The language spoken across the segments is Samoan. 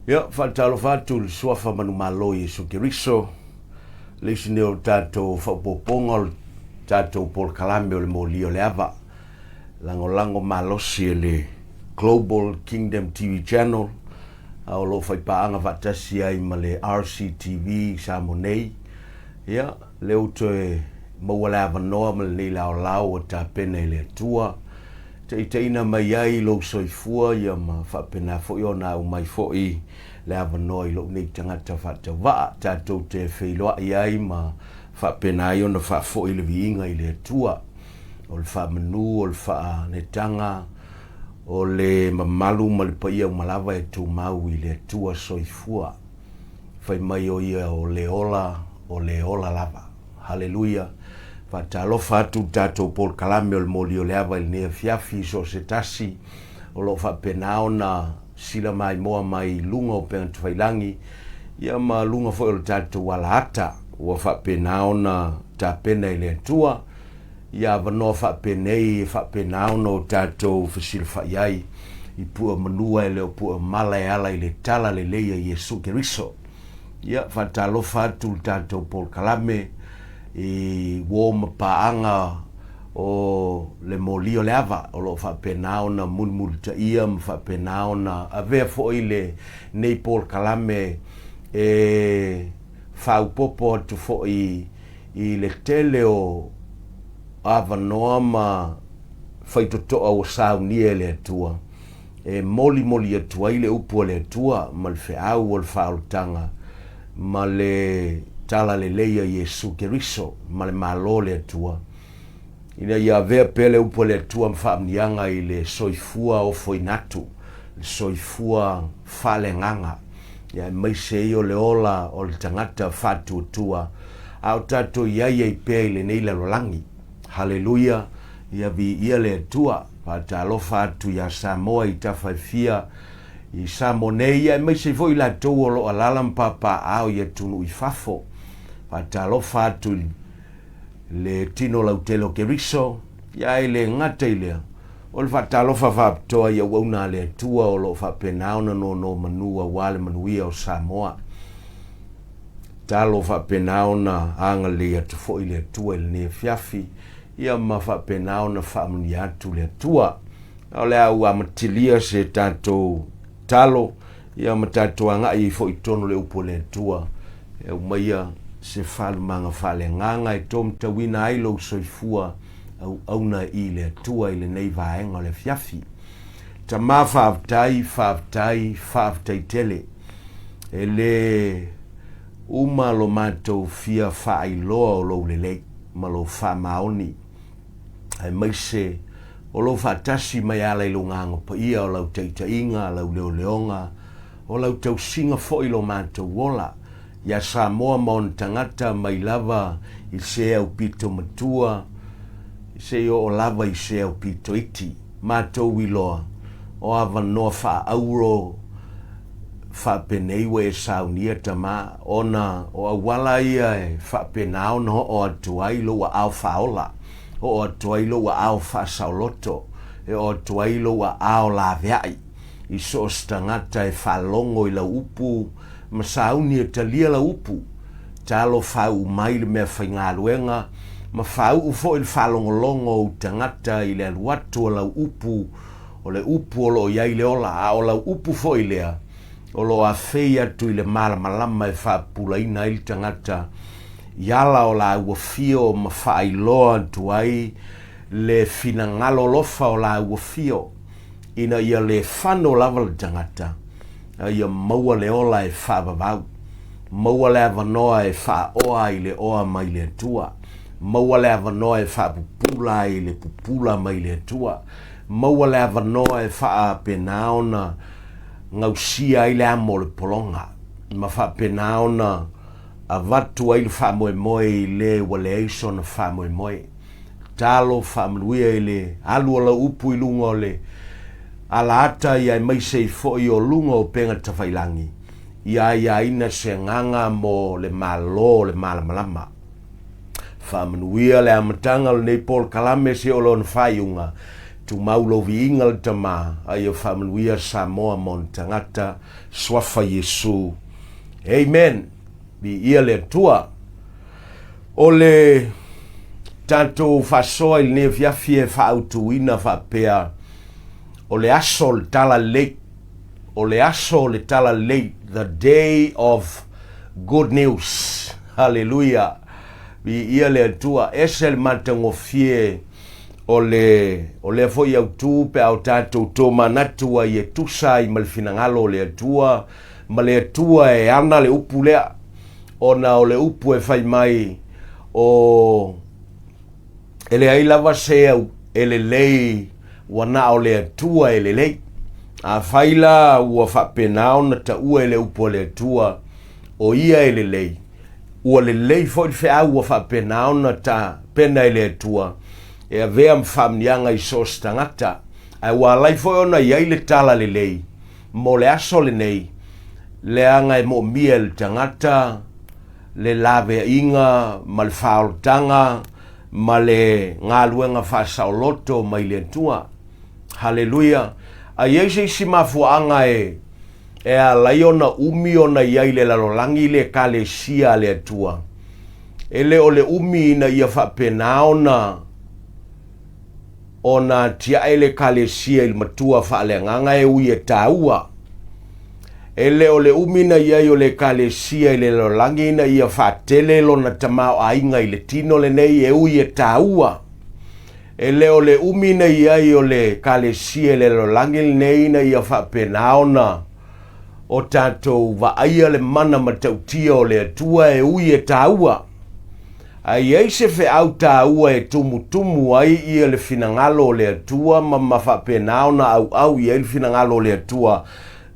Ia, faatalofa atu i le Suafa manumalo o Iesu Keriso, le isi nei o tatou faaopoopoga o le tatou polokalame o le Moli o le Ava, lagolago malosi e le Global Kingdom TV Channel, a o lo o faipaaga faatasi ai ma le RCTV i Samoa nei. Ia, lea ua toe maua le avanoa ma lenei laolao ua tapena e le Atua, taitaiina mai ai lou soifua ia ma faapena foi ona aumai foi le avanoa i lou nei tagata faatauvaa tatou te feiloai ai ma faapena ai ona faafoi le viiga i le Atua. O le faamanu, o le faanetaga, o le mamalu ma le paia uma lava e tumau i le Atua soifua. Fai mai o Ia o le ola, o le ola lava. Haleluia! Faatalofa atu i le tatou polokalame o le Moli o le Ava i lenei afiafi i so o se tasi o lo o faapena ona silamaimoa mai i luga o upegatafailagi ia ma luga foi o le tatou alaata ua faapena ona tapena e le Atua ia avanoa faapenei e faapena ona o tatou fesilafai ai i pue o manua e le o pue o mala e ala i le Tala Lelei a Iesu Keriso. Ia, faatalofa atu i le tatou polokalame i uo ma paaga o le moli o le ava o lo o faapena ona mulimulitaia ma faapena ona avea foi lenei polokalame e faaopoopo atu foi i le tele o avanoa ma faitotoa ua saunia e le Atua e molimoli atu ai le upu a le Atua ma le feau o le faaolataga ma le talalelei a Iesu Keriso ma le Malo o le Atua, ina ia avea pea le upu a le Atua ma faamanuiaga i le soifua ofoina atu, le soifua faaleagaga, aemaise ai o le ola o le tagata faatuatua a o tatou i ai ai pea i lenei lalolagi. Haleluia! Ia viia le Atua. Faatalofa atu iā Samoa i tafa e fia i Samoa nei, aemaise ai foi i latou o lo o alaala ma papaaao i atunuu i fafo. Faatalofa atu i le tino lautele o Keriso, ia e le gata i lea, o le faatalofa faapitoa i auauna a le Atua o lo o faapena ona nonomanu aua le manuia o Samoa. Talo faapena ona agalelei atu foi le Atua i lenei afiafi, ia ma faapena ona faamanuia atu le Atua. A o le a ua amatilia se tatou talo, ia ma tatou agai ai foi i totonu o le upu a le Atua, e aumaia se faalumaga faaleagaga e tomatauina ai lou soifua auauna i le Atua i lenei vaega o le afiafi. Tama faafetai, faafetai, faafetai tele. E le uma lo matou fia faailoa o lou lelei ma lou faamaoni, aemaise o lou faatasi mai e ala i lou Agaga Paia, o lau taitaiga, lau leoleoga, o lau tausiga foi lo matou ola iā Samoa ma ona tagata mai lava i se aupito matua seia oo lava i se aupito iti. Matou iloa o avanoa faa-auro faapenei ua e saunia tama, ona o auala ia e faapena ona oo atu ai lou aao faaola, oo atu ai lou aao faasaoloto, e oo atu ai lou aao laveai i so o se tagata e faalogo i lau upu ma sauni e talia lau upu. Talo faauu mai le meafaigaluega ma faauu foi le faalogologo o ou tagata i le alu atu o lau upu O le upu o lo o i ai le ola, a o lau upu foi lea, o lo o afei atu i le malamalama e faapupulaina ai le tagata i ala o lāua fio ma faailoa atu ai le finagalo alofa o lāua fio, ina ia le fano lava le tagata, a ia maua le ola e faavavau, maua le avanoa e faaoa ai le oa mai le Atua, maua le avanoa e faapupula ai le pupula mai le Atua. Maua le avanoa e faapena ona gausia ai le amo o le pologa ma faapena ona avatu ai le faamoemoe i le ua leai sona faamoemoe. Talo faamanuia i le alu o lau upu i luga o le alaata ia aemaise ai foi o luga o upega tafailangi, ia aiaina se agaga mo le Malo o le Malamalama. Faamanuia le amataga o lenei polokalame seia oo lona faaiuga. Tumau lou viiga le Tama, a ia faamanuia Samoa ma ona tagata. Suafa Iesu. Amen. Viia le Atua. O le tatou faasoa i lenei afiafi e faaautuina faapea, o le aso o le Talalelei, o le aso o le Talalelei, the day of good news. Haleluia! Viia le Atua. Ese le matagofie o le, o lea foi autu pe a o tatou tomanatu ai e tusa ai ma le finagalo o le Atua, ma le Atua e ana le upu lea, ona o le upu e fai mai, o e leai lava se au e lelei ua na o le Atua e lelei. Afai la ua faapena ona taua e le upu a le Atua, o ia e lelei, ua lelei foi le feau ua faapena ona tapena e le Atua e avea ma faamanuiaga i so o se tagata. Ae ua alai foi ona i ai le tala lelei mo le aso lenei, leaga e moomia e le tagata le laveaiga ma le faaolataga ma le galuega faasaoloto mai le Atua. Haleluia! A i ai se isi mafuaaga e e ala ai ona umi ona i ai i le lalolagi le Ekalesia a le Atua, e le o le umi ina ia faapena ona ona atiae le Ekalesia i le matua faaleagaga e ui e taua. E le o le umi na i ai o le Ekalesia i le lalolagi ina ia faatele lona tamaoaiga i le tino lenei e ui e taua. E le o le umi na i ai o le Ekalesia i le lalolagi lenei ina ia faapena ona o tatou vaaia le mana matautia o le Atua e ui e taua. A i ai se feau taua e tumutumu ai ia le finagalo o le Atua ma ma faapena ona auau i ai le finagalo o le Atua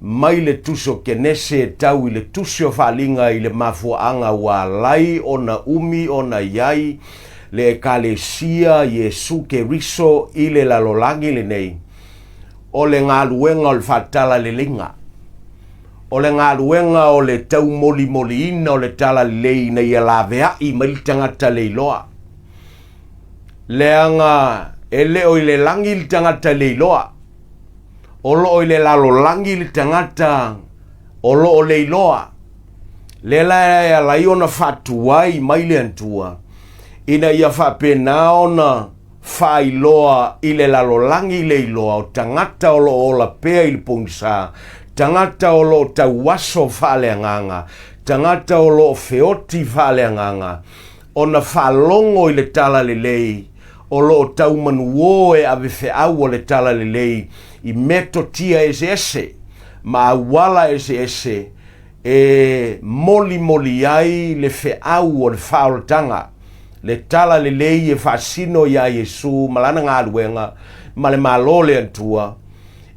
mai le Tusi o Kenese e tau i le Tusi o Faaliga i le mafuaaga ua alai ona umi ona i ai le Ekalesia Iesu Keriso i le lalolagi lenei, o le galuega o le faatalaleiga. O le galuega o le taumolimoliina o le talalelei ina ia laveai mai le tagata leiloa. Leaga e le o i le lagi le tagata leiloa, o lo o i le lalolagi le tagata o lo o leiloa. Lea la e ala ai ona faatuai mai le Atua ina ia faapena ona faailoa i le lalolagi le iloa o tagata o lo o ola pea i le pogisa, tagata o lo o tauaso faaleagaga, tagata o lo o feoti faaleagaga, ona faalogo i le talalelei o lo o taumanuō e ave feau o le talalelei i metotia eseese ma auala eseese e molimoli ai le feau o le faaolataga, le talalelei e faasino iā Iesu ma lana galuega ma le Malo o le Atua,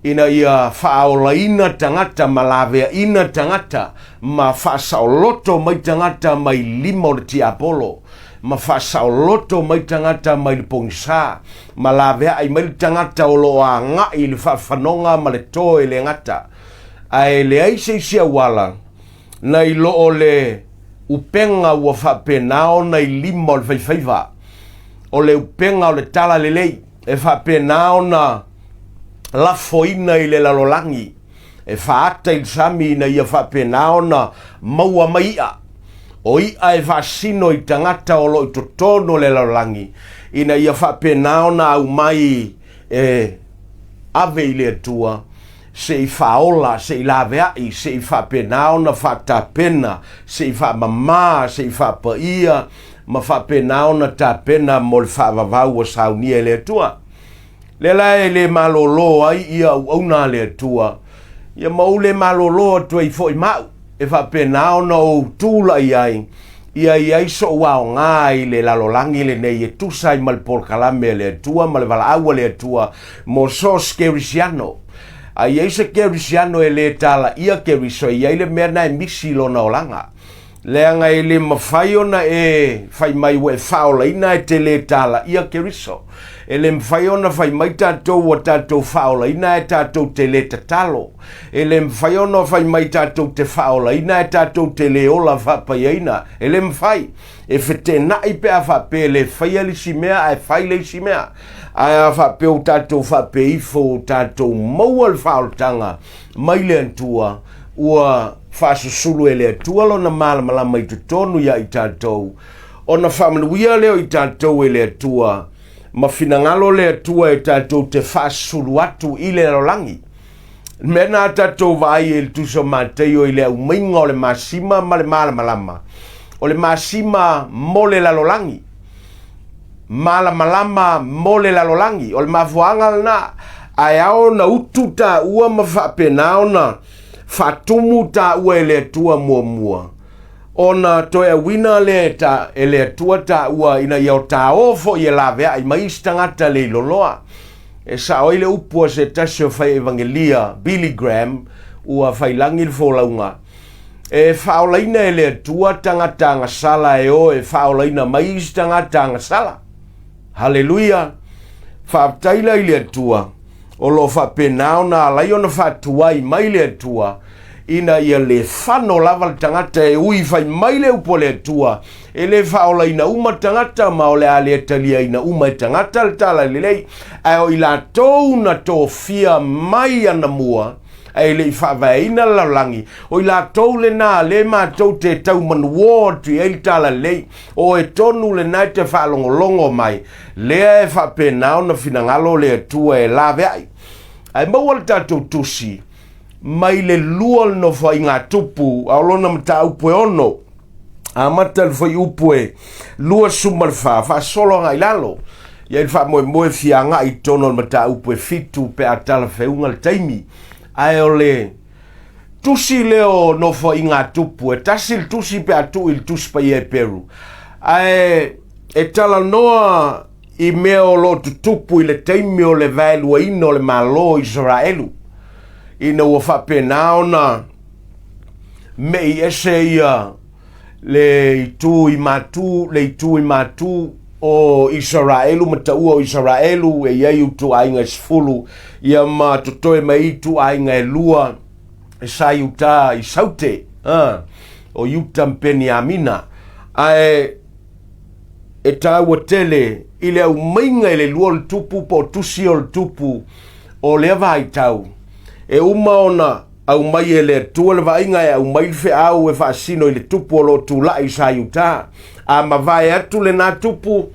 ina ia faaolaina tagata ma laveaina tagata ma faasaoloto mai tagata mai lima o le tiapolo, ma faasaoloto mai tagata mai le pogisa, ma laveai mai le tagata o lo o agai i le faafanoga ma le to e le gata. Ae leai se isi auala nai lo o le upega ua faapena ona i lima o le faifaiva, o le upega o le talalelei e faapena ona lafoina i le lalolagi, e faaata i le sami ina ia faapena ona maua mai i'a, o i'a e faasino i tagata o lo o i totonu o le lalolagi, ina ia faapena ona aumai e ave i le Atua, se i faaola, se i laveai, se i faapena ona faatapena, se i faamamā, se i faapaia, ma faapena ona tapena mo le faavavau ua saunia e le Atua. Lea la e le malōlō ai ia auauna a le Atua, ia ma ou le malōlō atu ai foi ma au, e faapena ona ou tulai ai, ia i ai soʻu aoga i le lalolagi lenei e tusa ai ma le polokalame a le Atua ma le valaau a le Atua mo so o se Kerisiano. A i ai se Kerisiano e le talaia Keriso, e i ai le mea na e misi i lona olaga. Leaga e le mafai ona e fai mai ua e faaolaina ae te le talaia Keriso. E le mafai ona fai mai tatou ua tatou faaolaina ae tatou te le tatalo. E le mafai ona fai mai tatou te faaolaina ae tatou te le ola faapaiaina. E le mafai. E feteenai pe a faapea e le faia le isi mea ae fai le isi mea. Ae a faapea ua tatou faapea ifo ua tatou maua le faaolataga mai le Atua, ua faasusulu e le Atua lona malamalama i totonu ia i tatou, ona faamanuia lea o i tatou e le Atua, ma finagalo le Atua e tatou te faasusulu atu i le lalolagi. Le mea na tatou vaai i le tusa o Mataio i le aumaiga o le masima ma le malamalama, o le masima mo le lalolagi, malamalama mo le lalolagi. O le mafuaaga lena, ae ao ona utu taua ma faapena ona faatumu taua e le Atua muamua, ona toe auina lea e, ta, e le Atua taua ina ia o taō foi e laveai mai isi tagata le iloloa. E sao ai le upu a se tasi o fai evangelia, Billy Graham, ua failangi le folauga, E faaolaina e le Atua tagata agasala e o e faaolaina mai isi tagata agasala. Haleluia! Faafetai la i le Atua o lo o faapena ona alai ona faatuai mai le Atua ina ia le fano lava le tagata e ui fai mai le upu a le Atua e le faaolaina uma tagata ma o le a le taliaina uma e tagata le tala lelei ae o i latou na tofia mai anamua ae le i faavaeina le lalolagi o i latou lena le matou te tau manuō atu i ai le tala lelei o e tonu lena e te faalogologo mai lea e faapena ona finagalo le Atua e laveai ae maua le tatou tusi mai le lua o le nofoaiga tupu a o lona mataupu e ono amata le fuaiupu e 24 faasolo agai lalo ia i le faamoemoe fia agai i totonu o le mataupu e fitu pe a talafeuga le taimi ae o le tusi lea o nofoaiga tupu e tasi le tusi pe a tuu i le tusi paia e Peru ae e talanoa i mea o lo o tutupu i le taimi o le vaeluaina o le Malo o Isaraelu ina ua faapena ona me'i ese ia le itu i matu, le itu i matu o Isaraelu ma taua o Isaraelu e i ai ituaiga e 10 ia ma totoe mai ituaiga e lua e sa i uta i Saute, o Iuta ma Peniamina. Ae e taua tele i le aumaiga i le lua o le tupu po o tusi o le tupu o lea vaitau e uma ona aumai e le Atua le vaaiga e aumai le feau e faasino i le tupu o lo o tulai i sa Iuta. A mavae atu lena tupu,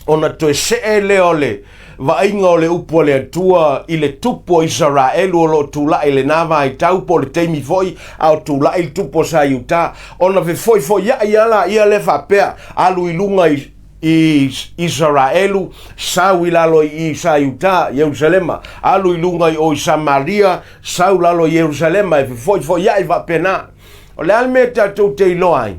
ona toe see lea o le vaaiga o le upu a le Atua i le tupu o Isaraelu o lo o tulai i lena vaitau po o le taimi foi a o tulai le tupu o sa Iuta, ona fefoifoiai lava laia lea faapea, alu i luga i i Isaraelu, sau i lalo i sa Iuta, Ierusalema, alu i luga i o i Samaria, sau lalo i Ierusalema, e fefoifoiai faapena. O le a le mea tatou te iloa ai?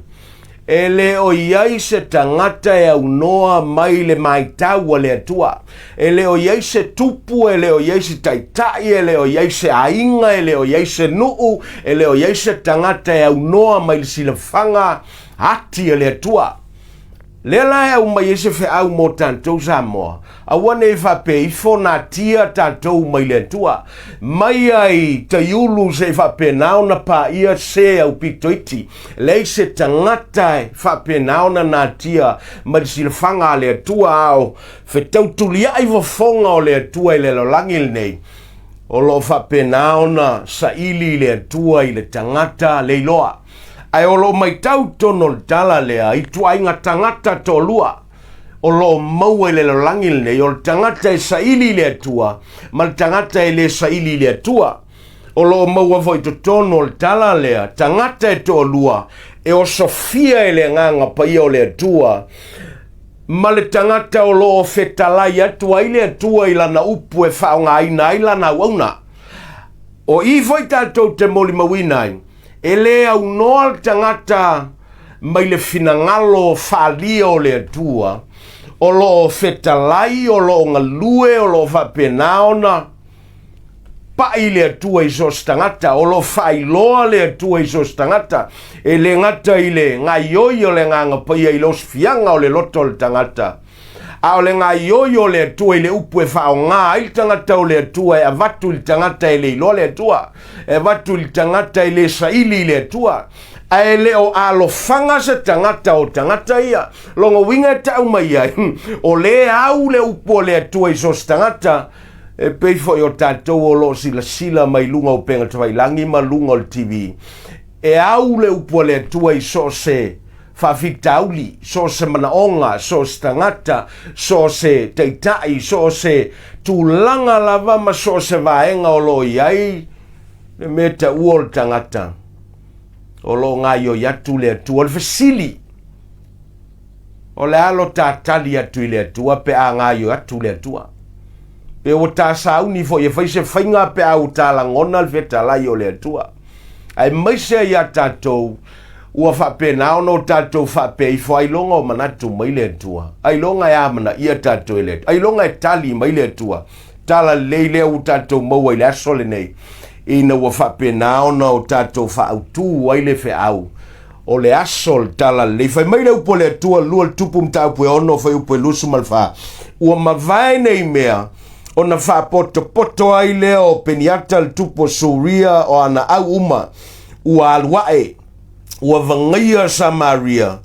E le o i ai se tagata e aunoa mai le maitau a le Atua. E le o i ai se tupu, e le o i ai se taitai, e le o i ai se aiga, e le o i ai se nuu, e le o i ai se tagata e aunoa mai le silafaga ati a le Atua. Lea la e aumai ai se feau mo tatou Samoa, aua ne i faapea ifo natia tatou mai le Atua. Mai ai taiulu se i faapena ona paia se aupito iti. Leai se tagata e faapena ona natia mai le silafaga a le Atua a o fetautuliai fofoga o le Atua i le lalolagi lenei. O lo o faapena ona saili le Atua i le tagata leiloa. Ae o lo o maitau tonu o le tala lea i tuaiga tagata toalua o lo o maua i le lalolagi lenei, o le tagata e saili i le Atua ma le tagata e le saili i le Atua. O lo o maua foi totonu o le tala lea, tagata e toalua e osofia e le Agaga Paia o le Atua ma le tagata o lo o fetalai atu ai le Atua i lana upu e faaaogaina ai lana auauna. O i foi tatou te molimauina ai, E le aunoa le tagata mai le finagalo faaalia o le Atua, o lo o fetalai, o lo o galue, o lo o faapena ona pai le Atua i so o se tagata, o lo o faailoa le Atua i so o se tagata, e le gata i le gaioi o le Agaga Paia i le osofiaga o le loto o le tagata, a o le gaioi o le Atua i le upu e faaaoga ai le tagata o le Atua e avatu i le tagata e le iloa le Atua, e avatu i le tagata e le saili i le Atua. Ae le o alofaga se tagata o tagata ia. Lona uiga e tau mai ai, o lea au le upu o le Atua i so o se tagata, e pei foi o tatou o lo o silasila mai luga o upega tafailagi ma luga o le TV. E au le upu a le Atua i so o se faafitauli, so o se manaoga, so o se tagata, so o se taitai, so o se tulaga lava ma so o se vaega o lo o i ai le mea taua o le tagata o lo o gaioi atu le Atua. O le fesili, o le a lo ta tali atu i le Atua pe a gaioi atu le Atua? Pe ua ta sauni foi e fai se faiga pe a ua ta lagona le fetalai o le Atua? Aemaise ai iā tatou ua faapena ona o tatou faapea ifo, ailoga o manatu mai le Atua, ailoga e amanaia tatou e le Atua, ailoga e tali mai le Atua. Tala lelei lea ua tatou maua i le aso lenei, ina ua faapena ona o tatou faautū ai le feau o le aso o le tala lelei. Fai mai le upu a le Atua, lua le tupu mataupu e ono, fuaiupu e 24, ua mavae nei mea, ona faapotopoto ai lea o Peniata le tupu o Suria o ana au uma, ua alu ae, ua vagaia Samaria,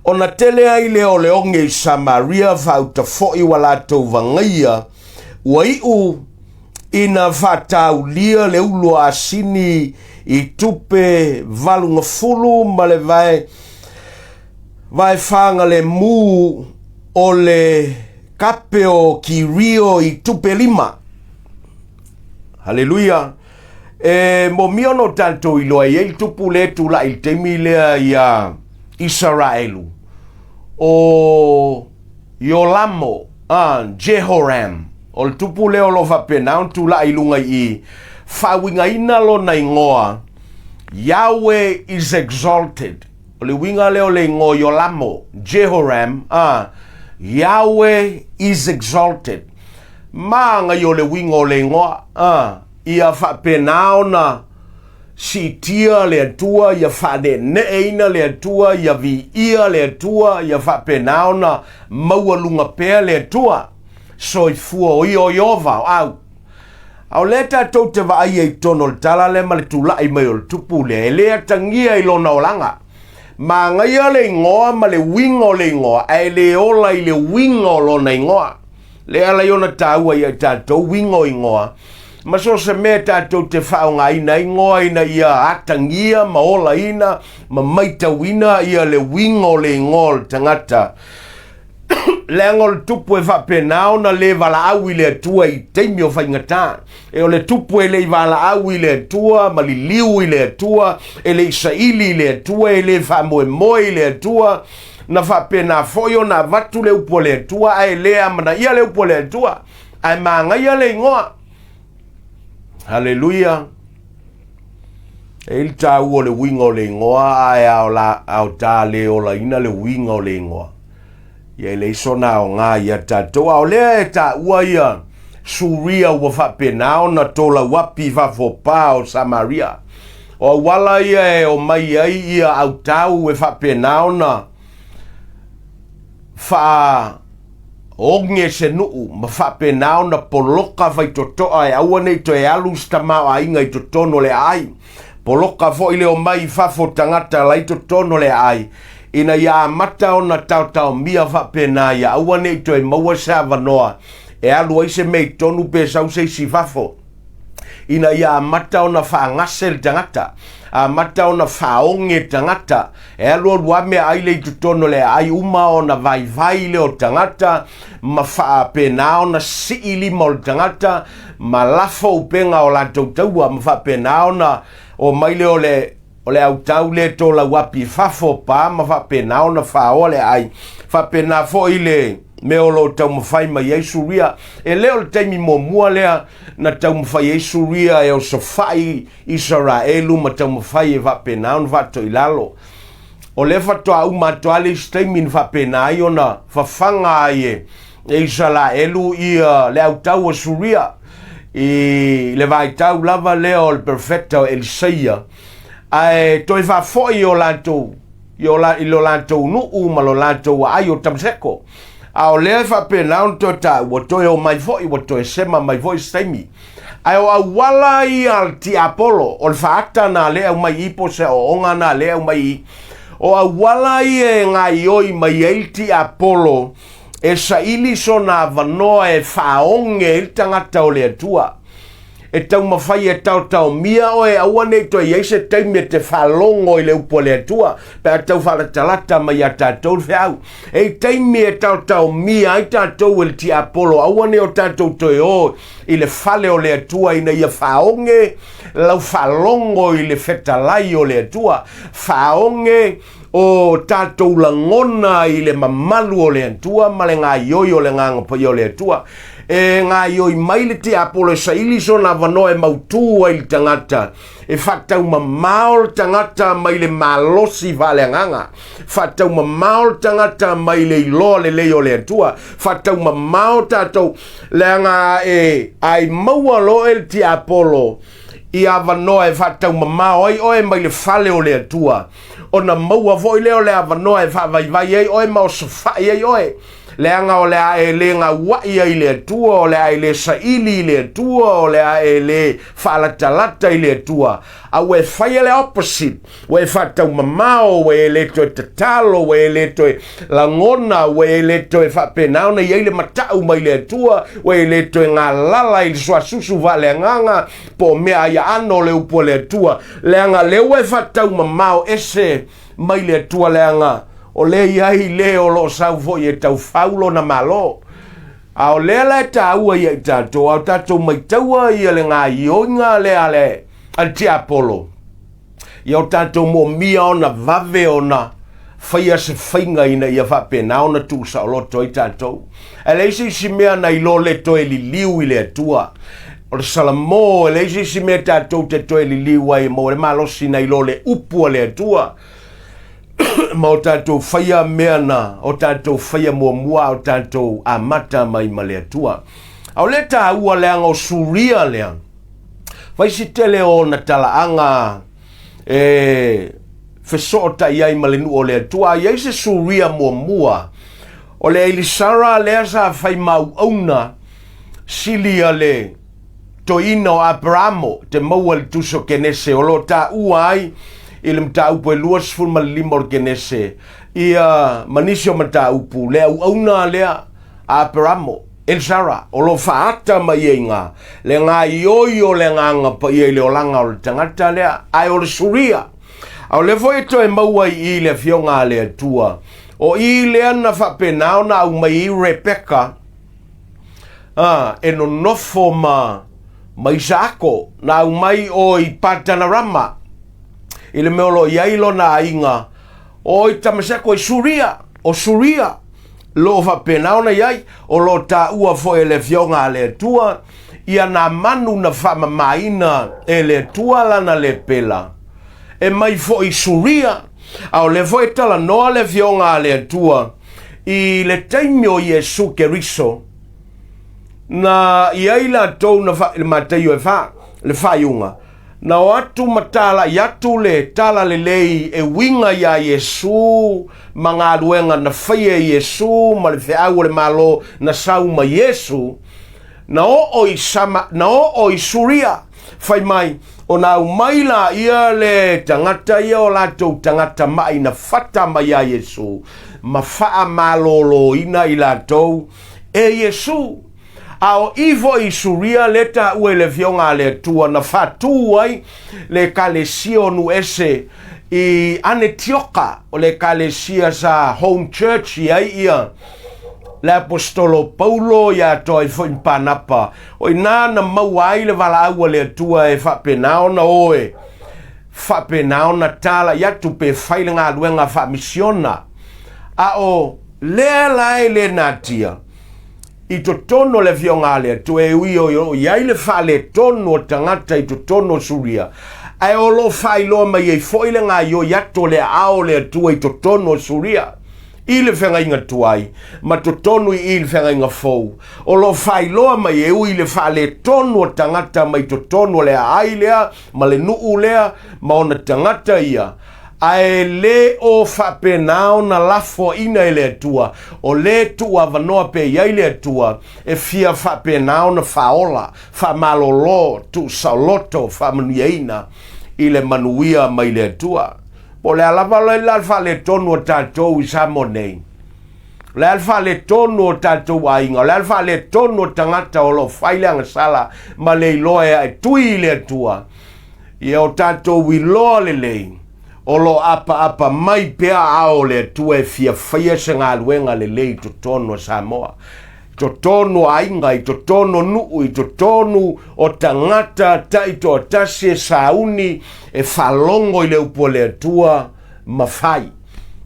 ona tele ai lea o le oge i Samaria faauta foi ua latou vagaia, ua iu ina faataulia le ulu a asini i tupe valugafulu ma le vae vae fagalemu o le kape o Kirio i tupe lima. Haleluia! E momia ona o tatou iloa e i ai le tupu lea e tulai i le taimi lea iā Isaraelu, o Iolamo, a Jehoram. O le tupu lea o lo o faapena ona tulai i luga i i, faauigaina lona igoa, Yahweh is exalted. O le uiga lea o le igoa Iolamo, Jehoram, a Yahweh is exalted. Māngai o le uiga o le igoa, a ia faapena ona siitia le Atua, ia faaneeneeina le Atua, ia viia le Atua, ia faapena ona maualuga pea le Atua. Soifua o ia o Ieova o au. A o lea tatou te vaaia i totonu o le tala lea ma le tulai mai o le tupu lea, e le atagia i lona olaga. Magaia le igoa ma le uiga o le igoa, ae le ola i le uiga o lona igoa. Lea ala i ona taua ia i tatou uiga o igoa, ma so o se mea tatou te faaaogaina ai igoa ina ia atagia ma olaina ma maitauina ia le uiga o le igoa o le tagata. Leaga o le tupu e faapena ona le valaau i le Atua i taimi o faigata. E o le tupu e le i valaau i le Atua ma liliu i le Atua, e le i saili i le Atua, e le faamoemoe i le Atua, na faapena foi ona avatu le upu a le Atua, ae le amanaia le upu a le Atua, ae magaia le igoa. Haleluia! E i le taua o le uiga o le igoa, ae a o la, a o ta le olaina le uiga o le igoa, ia e leai sona aoga ia tatou. A o lea e taua ia Suria ua faapena ona tolauapi i fafo pa o Samaria. O auala ia e omai ai ia autau e faapena ona faa oge se nuu ma faapena ona poloka faitotoa e aua nei toe alu se tamaoaiga i totonu o le aai. Poloka foi le omai i fafo tagata la i totonu o le aai, ina ia amata ona taotaomia faapena ia aua nei toe maua se avanoa e alu ai se mea i totonu pe sau se isi i fafo. Ina ia amata ona faagase le tagata, amata ona faaoge le tagata, e alualu lava meaai lea i totonu o le aai uma ona vaivai lea o le tagata ma faapena ona sii lima o le tagata ma lafo upega o latou taua ma faapena ona omai lea o le o le autau lea e tolauapi i fafo pa ma faapena ona faaoa le aai. Faapena foi le mea o lo o taumafai mai ai Suria. E le o le taimi muamua lea na taumafai ai Suria e osofai Isaraelu ma taumafai e faapena ona faatoilalo. O lea faatoa uma atu lava le isi taimi na faapena ai ona fafaga ai e Isaraelu ia le autau o Suria. I le vaitau lava lea o le perofeta o Elisaia, ae toe faafoi o latou i o la, i lo latou nuu ma lo latou aai o Tamaseko. A o lea e faapena ona toe taua, toe o mai foi, ua toe sema mai foi se taimi. Ae o auala ia a le tiapolo, o le faata na lea e aumai i i po o se aoaoga na lea e aumai i i. O auala ia e gaioi mai ai le tiapolo e saili sona avanoa e faaoge ai le tagata o le Atua. E taumafai e taotaomia oe, aua ne i toe i ai se taimi e te faalogo i le upu a le Atua, pe a tau faalatalata mai iā tatou le feau. E i taimi e taotaomia ai tatou e le tiapolo, aua ne i o tatou toe o i le fale o le Atua ina ia faaoge lau faalogo i le fetalai o le Atua, faaoge o tatou lagona i le mamalu o le Atua ma le gaioi o le Agaga Paia o le Atua. E gaioi mai le tiapolo e saili sona avanoa e mautū ai le tagata, e faataumamao le tagata mai le malosi faaleagaga, faataumamao le tagata mai le iloa lelei o le Atua, faataumamao tatou, leaga e ai maua loa e le tiapolo i avanoa e faataumamao ai oe mai le fale o le Atua, ona maua foi lea o le avanoa e faavaivai ai oe ma osofai ai oe, leaga o le a e le gaua'i ai i le Atua, o le a e le saili i le Atua, o le a e le faalatalata i le Atua, a ua e faia le opposite, ua e faataumamao, ua e le toe tatalo, ua e le toe lagona, ua e le toe faapena ona i ai le mata'u mai le Atua, ua e le toe galala i le suasusu faaleagaga, po o mea aiaano o le upu a le Atua, leaga lea ua e faataumamao ese mai le Atua, leaga o lea i ai le o lo o sau foi e taufau lona Malo. A o lea la e taua ia i tatou, a o tatou maitaua ia le gaioiga lea a le, a le tiapolo, ia o tatou moomia ona vave ona faia se faiga ina ia faapena ona tuusaoloto ai tatou. Ae leai se isi mea na iloa le toe liliu i le Atua. O le Salamo, e leai se isi mea tatou te toe liliu ai e maua le malosi na iloa le upu a le Atua. Ma o tatou faia mea na o tatou faia muamua a o tatou amata mai ma le Atua. A o le taua leaga o Suria lea, fai si tele o ona talaaga e fesootai ai ma le nuu o le Atua. A i ai se Suria muamua, o le Elisara lea sa fai ma auauna sili a le toeaina o Aperamo te maua i le tusi o Kenese, o lo o taua ai i le mataupu e 25 o le Kenese, ia ma nisi o mataupu, le auauna lea a Aperamo, Elisara, o lo o faaata mai ai i ina le gaoioi o le Agaga Paia i le olaga o le tagata lea, ae o le Suria. A o lea foi e toe maua i i le Afioga a le Atua, o i lea na faapena ona aumai ai Rebeka, a, e nonofo ma, ma Isaako, na aumai o i Patanarama, i le mea o lo o i ai lona aiga, o i Tamaseko i Suria, o Suria, lo o faapena ona i ai, o lo o taua foi e le Afioga a le Atua, ia nā manu na faamamaina e le Atua lana lepela, e mai foi i Suria, a o lea foi e talanoa le Afioga a le Atua i le taimi o Iesu Keriso, na i ai latou na fa, i le Mataio e fa, le faaiuga, na o atu ma talai atu le talalelei e uiga iā Iesu ma galuega na faia e Iesu ma le feau o le Malo na sau ma Iesu, na oo i Sama, na oo i Suria, fai mai, ona aumai laia le tagata ia o latou tagata ma'i na fata mai iā Iesu, ma faamaloloina i latou e Iesu. A o i foi i Suria lea taua i le Afioga a le Atua na faatū ai le Ekalesia o Nu'u-ese i Anetioka, o le Ekalesia sa home church i ai ia le Aposetolo Paulo ia atoa ai foi ma Panapa. O i ina na maua ai le valaau a le Atua e faapena ona o e faapena ona talai atu pe fai le galuega faamisiona. A o lea la e le natia i totonu o le Afioga a le Atua, e ui o lo o i ai le faaletonu o tagata i totonu o Suria, ae o lo o faailoa mai ai foi le gaoioi atu o le aao o le Atua i totonu o Suria. i le Feagaiga Tuai ma totonu i i le Feagaiga Fou, o lo o faailoa mai e ui i le faaletonu o tagata mai totonu o le aai lea ma le nuu lea ma ona tagata ia, ae le o faapena ona lafoaina e le Atua, o le tuuavanoa pea i ai le Atua e fia faapena ona faaola, faamalolo, tuusaoloto, faamanuiaina i le manuia mai le Atua. Po o le a lava la le faaletonu o tatou i Samoa nei, o le a le faaletonu o tatou aiga, o le a le faaletonu o tagata o lo o fai le agasala ma le iloa e ae tui i le Atua, ia o tatou iloa lelei, o lo o apaapa mai pea ao o le Atua e fia faia se galuega lelei i totonu o Samoa, i totonu o aiga, i totonu o nuu, i totonu o tagata taitoatasi e sauni e faalogo i le upu a le Atua ma fai.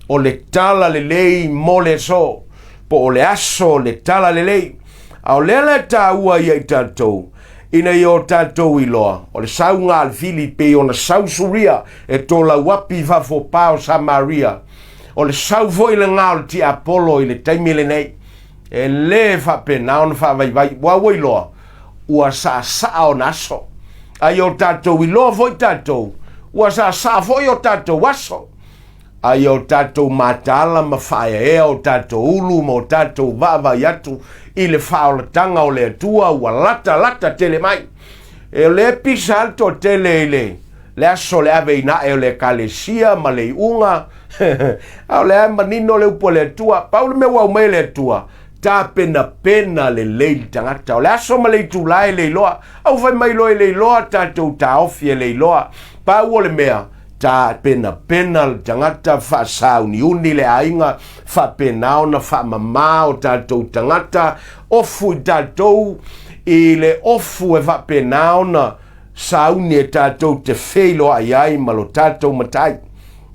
O le tala lelei mo le aso, po o le aso o le tala lelei. A o lea la e taua ia i tatou, ina ia o tatou iloa, o le sauga a le fili pei ona sau Suria e tolauapi i fafo o pa o Samaria. O le sau foi lena o le tiapolo i le taimi lenei. E le faapena ona faavaivai, ua ua iloa, ua saasaa ona aso. A ia o tatou iloa foi tatou, ua saasaa foi o tatou aso. A ia o tatou mataala ma faaeaea o tatou ulu ma o tatou vaavaai atu i le faaolataga o le Atua ua latalata tele mai. E o lea e pisa lava le toatele i le, le aso o le ave ina ae o le ekalesia ma le iuga, a o lea e manino le upu a le Atua. Pau le mea ua aumai e le Atua, tapenapena lelei le tagata. O le aso ma le itula e le iloa. Au fai mai loa e le iloa, tatou taofi e le iloa. Pau o le mea, tapenapena le tagata, faasauniuni le aiga, faapena ona faamama o tatou tagata, ofu i tatou i le ofu e faapena ona sauni e tatou te feiloai ai ma lo tatou Matai.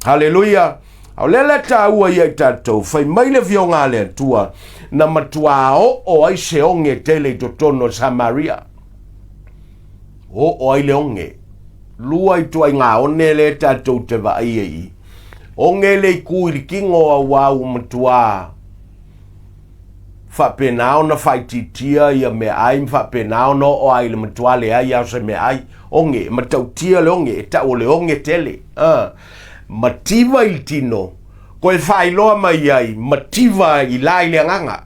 Haleluia! A o lea la e taua ia i tatou, fai mai le Afioga a le Atua, na matuā oo ai se oge tele i totonu o Samaria. Oo ai le oge. Lua ituaiga one lea tatou te vaai ai i. Oge le i ku i le kino auā ua matuā faapena ona faaitiitia ia meaai ma faapena ona oo ai i le matuā leai lava o se meaai. Oge, e matautia le oge, e tau o le oge tele. Mativa i le tino, koe faailoa mai ai, mativa i la i le agaga,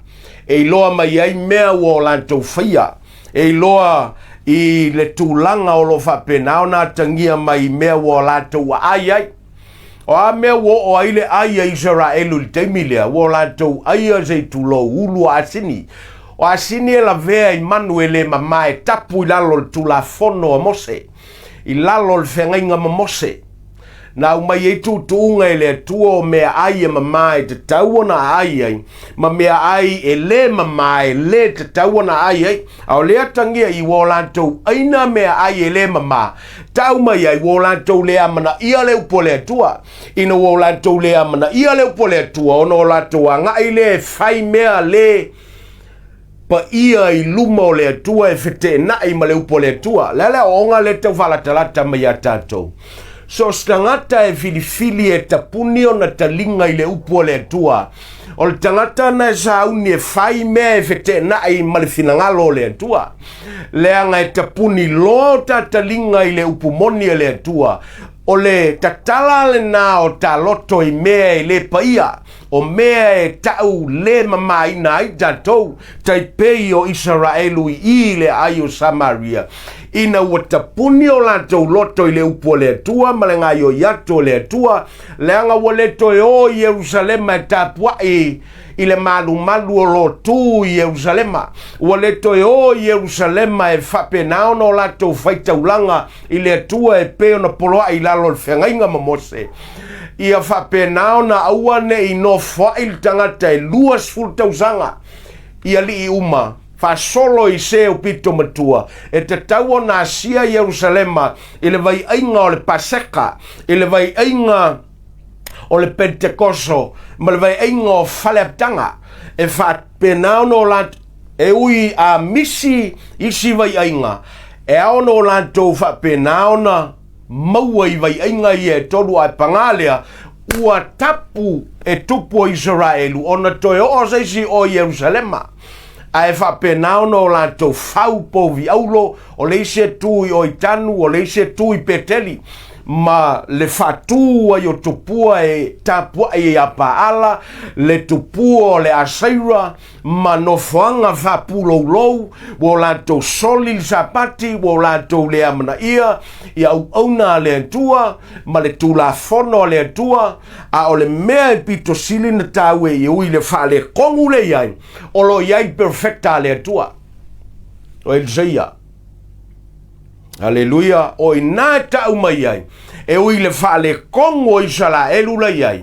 e iloa mai ai mea ua o latou faia, e iloa i le tulaga o lo o faapena ona atagia mai i mea ua o latou aai ai. O a mea ua oo ai le ai a Isaraelu i le taimi lea, ua o latou aia se i tulou ulu o asini. O asini e lavea i manu e le mama e tapu i lalo o le Tulafono a Mose, i lalo o le feagaiga ma Mose. Na aumai ai tuutuuga e le Atua o meaai e mama e tatau ona aai ai, ma meaai e le mama e le tatau ona aai ai. A o lea atagia i ua o latou aina meaai e le mama, tau mai ai ua o latou le amanaia le upu a le Atua. Ina ua o latou le amanaia le upu a le Atua, ona o latou agai lea e fai mea le paia i luma o le Atua e feteenai ma le upu a le Atua. Le a le aoaoga lea e tau faalatalata mai ia tatou? So o se tagata e filifili e tapuni ona taliga i le upu a le Atua, o le tagata na e sauni e fai mea e feteenai ma le finagalo o le Atua. Leaga e tapuni loa o ta taliga i le upu moni a le Atua, o le tatala lena o ta loto i mea e le paia, o mea e tau le mamaina ai tatou, tai pei o Isaraelu i i le aai o Samaria, ina ua tapuni o latou loto i le upu a le Atua ma le gaoioi atu o le Atua, leaga ua le toe o i Ierusalema e tapuai i le malumalu o lo tu i Ierusalema. Ua le toe o i Ierusalema e faapena ona o latou faitaulaga i le Atua e pei ona poloai i lalo o le feagaiga ma Mose, ia faapena ona aua ne i nofoai le tagata e 20 tausaga i alii uma, faasolo i se aupito matua, e tatau ona asia Ierusalema i le vaiaiga o le Paseka, i le vaiaiga o le Pentekoso, ma le vaiaiga o Faleapitaga, e faapena ona o latou, e ui a misi isi vaiaiga, e ao ona o latou faapena ona maua i vaiaiga ia e tolu, ae pagā lea, Ua tapu e tupu o Isaraelu ona toe oo se isi o Ierusalema, ae faapena ona o latou fau povi aulo, o le isi e tu i o i Tanu, o le isi e tu i Peteli, ma le faatū ai o tupua e tapuai ai a Paala, le tupua o le Aseira, ma nofoaga faapuloulou, ua o latou soli le Sapati, ua o latou le amanaia i auauna a le Atua ma le Tulafono a le Atua, a o le mea e pito sili na taua e ui le faaletonu le i ai, o lo o i ai perfecta a le Atua. O Elisaia. Aleluia, o i nā e tau mai ai, e ui le faaletonu o Isaraelu la i ai,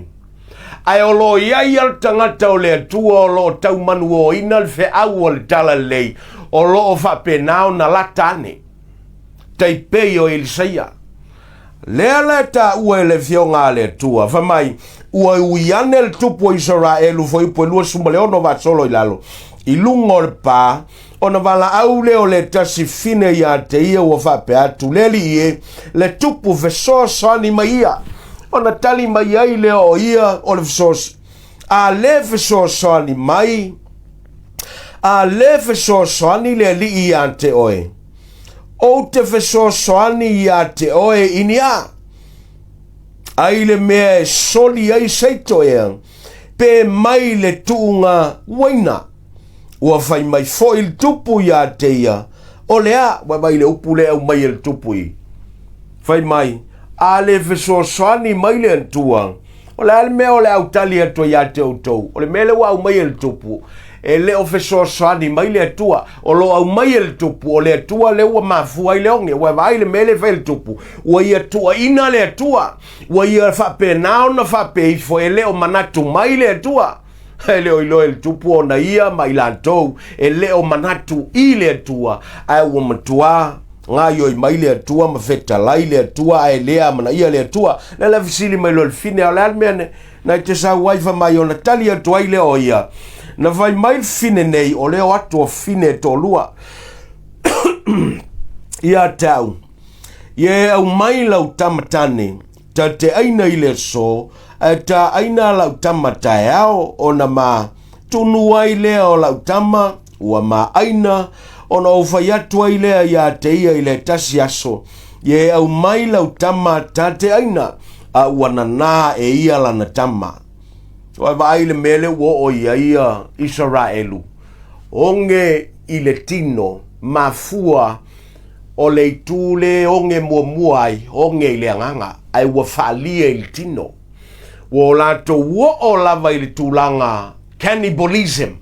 ae o lo o i ai a le tagata o le Atua o lo o taumanuoina le feau o le talalelei, o lo o faapena ona lata ane, tai pei o Elisaia. Lea la e taua e le Afioga a le Atua, fai mai, ua ui ane le tupu o Isaraelu fuaiupu e 26 vasolo i lalo, i luga o le pā, ona valaau lea o le tasi fine ia te ia ua faapea atu, le Alii e, le tupu fesoasoani mai ia. Ona tali mai ai lea o ia o le fesoasoani, a le fesoasoani mai, a le fesoasoani le Alii ia te oe, ou te fesoasoani ia te oe i ni a? Ai le mea e soli ai seito ea, pe mai le tuuga uaina. Ua fai mai foi le tupu ia te ia, o le a, ua vai le upu le au mai e le tupu i. Fai mai, a le fesoasoani mai le Atua, o le a le mea o le au tali atu ia te outou? O le mea le ua au mai e le tupu, e le o fesoasoani mai le Atua. O lo au mai e le tupu, o le Atua le ua mafua ai le oge. Ua vaai le mea le fai le tupu, ua ia tuuaina le Atua. Ua ia faapena ona faapea ifo, e le o manatu mai le Atua. E le o iloa e le tupu ona ia ma i latou e le o manatu i le Atua, ae ua matuā gaioi mai le Atua ma fetalai le Atua, ae le amanaia le Atua. Le la fesili mai loa le fine, a o le a le mea ne, na i te sau ai fai mai ona tali atu ai lea o ia. Na fai mai le fine nei, o lea o atu o fine e toalua. Ia te au, ia e aumai lau tama tane, ta te aina i le aso, ae ta aina lau tama taeao, ona ma tunu ai lea o lau tama, ua ma aina, ona ou fai atu ai lea ia te ia i le tasi aso, ia e aumai lau tama ta te aina, a ua nanā e ia lana tama. Ua vaai le mea le ua oo ia ia Isaraelu, oge i le tino, mafua o le itu le oge muamua ai, oge i le agaga, ae ua faalia i le tino. Ua o latou oo lava i le tulaga cannibalism,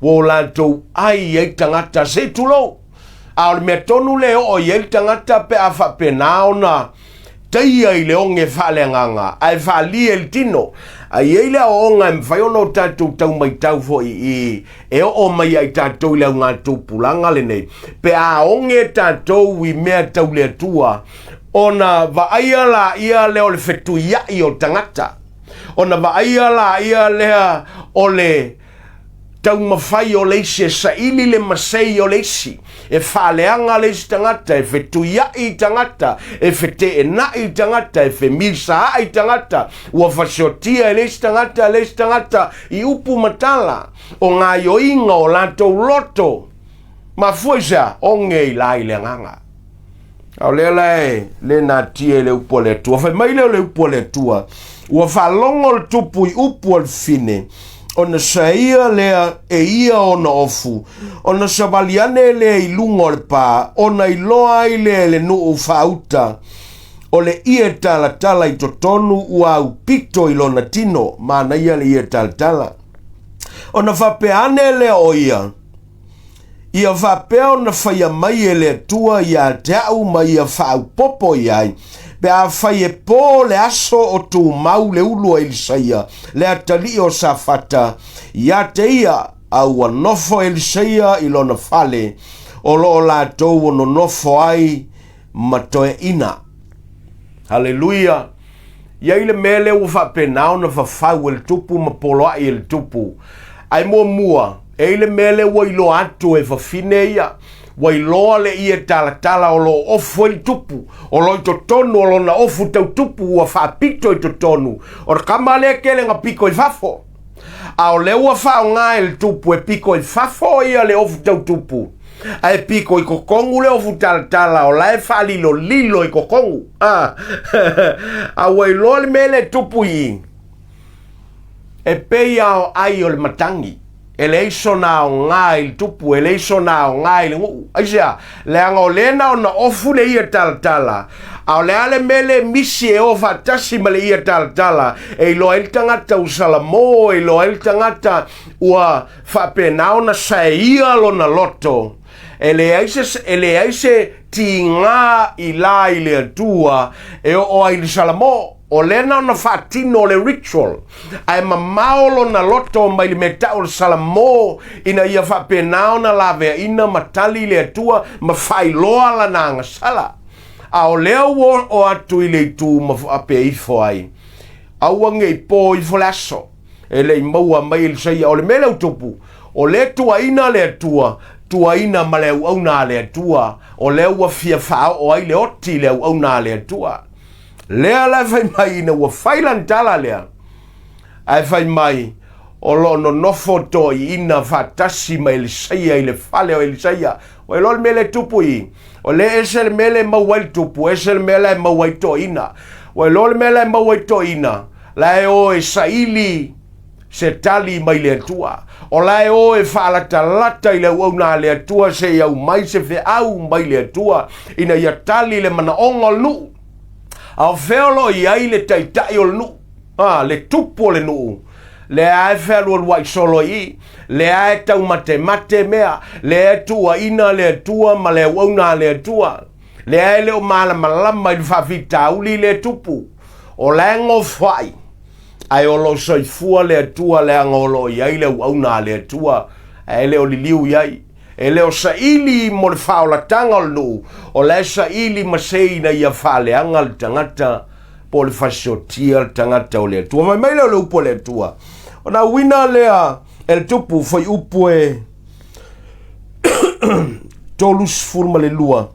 ua o latou ai ai tagata se i tulou. A o le mea tonu le oo i ai le tagata pe a faapena ona taia i le oge faaleagaga ae faalia i le tino. A i ai le aoaoga e mafai ona o tatou tau matau foi i e oo mai ai tatou i le augatupulaga lenei, pe a oge tatou i mea tau le Atua, ona vaaia laia lea o le fetuiai o tagata, ona vaaia laia lea o le taumafai o le isi e saili le masei o le isi, e faaleaga le isi tagata, e fetuiai tagata, e feteenai tagata, e femisaai tagata, ua fasiotia e le isi tagata le isi tagata i upu ma tala o gaoioiga o latou loto. Mafua i se a? Oge i la i le agaga. A o lea la e le natia i le upu a le Atua. Fai mai lea o le upu a le Atua, ua faalogo le tupu i upu a le fine, ona saia lea e ia ona ofu, ona savali ane lea i luga o le pā, ona iloa ai lea e le nuu faauta, o le ie talatala i totonu ua aupito i lona tino, manaia le ie talatala. Ona faapea ane lea o ia, Ia faapea ona faia mai e le Atua ia te au ma ia faaupopo i ai, pe afai e pō le aso o tumau le ulu a Elisaia, le atalii o Safata, ia te ia, a ua nofo Elisaia i lona fale, o lo o latou o nonofo ai ma toeaina. Haleluia! I ai le mea lea ua faapena ona fafau e le tupu ma poloai e le tupu. Ae muamua, e i le mea lea ua iloa atu e fafine ia, Ua iloa le ie talatala o lo o ofu ai le tupu, o lo o i totonu o lona ofu tau tupu ua faapito i totonu. O le kama lea e tele na piko i fafo. A o lea ua faaaoga e le tupu e piko i fafo ia le ofu tau tupu, ae piko i totonu le ofu talatala o la e faalilolilo i totonu. A, a ua iloa le mea lea e tupu i i, e pei lava o ai o le matagi. E leai sona aoga i le tupu, e leai sona aoga i le nuu. Aisea? Leaga o lea na ona ofu le ia talatala, a o le a le mea le misi e o faatasi ma le ia talatala e iloa ai le tagata ua salamo, e iloa ai le tagata ua faapena ona saeia lona loto. E leai se, e leai se tiga i la i le Atua e oo ai i le salamo. O lea na ona faatino le ritual, ae mamao lona loto mai le mea tau o le salamo ina ia faapena ona laveaina ma tali le Atua ma faailoa lana agasala. A o lea ua oo atu i le itu ma faapea ifo ai, aua ne i po ifo le aso, e le i maua mai e Elisaia. O le mea lea ua tupu, o lea e tuaina le Atua, tuaina ma le auauna a le Atua, o lea ua fia faaoo ai le oti i le auauna a le Atua. Lea la e fai mai ina ua fai lana tala lea, ae fai mai, o lo o nonofo toeaiina faatasi ma Elisaia i le fale o Elisaia. Ua iloa le mea lea e tupu i i. O lea ese le mea lea e maua ai le tupu, ese le mea la e maua ai toeaiina. Ua iloa le mea la e maua ai toeaiina, la e o e saili se tali mai le Atua. O la e o e faalatalata i le auauna a le Atua se i aumai se feau mai le Atua ina ia tali le manaoga o le nuu. A o fea o lo o i ai le taitai o le nuu, a, le tupu o le nuu, lea e fealualuai solo i i, lea e taumatemate mea, lea e tuuaina le Atua ma le auauna a le Atua, lea e le o malamalama i le faafitauli le tupu, o la e gofoai. Ae o lo o soifua le Atua leaga o lo o i ai le auauna a le Atua, ae le o liliu i ai. E le o saili mo le faaolataga o le nuu, o la e saili ma se ina ia faaleaga le tagata po o le fasiotia le tagata o le Atua. Fai mai lea o le upu a le Atua, ona auina lea e le tupu fuaiupu e 32.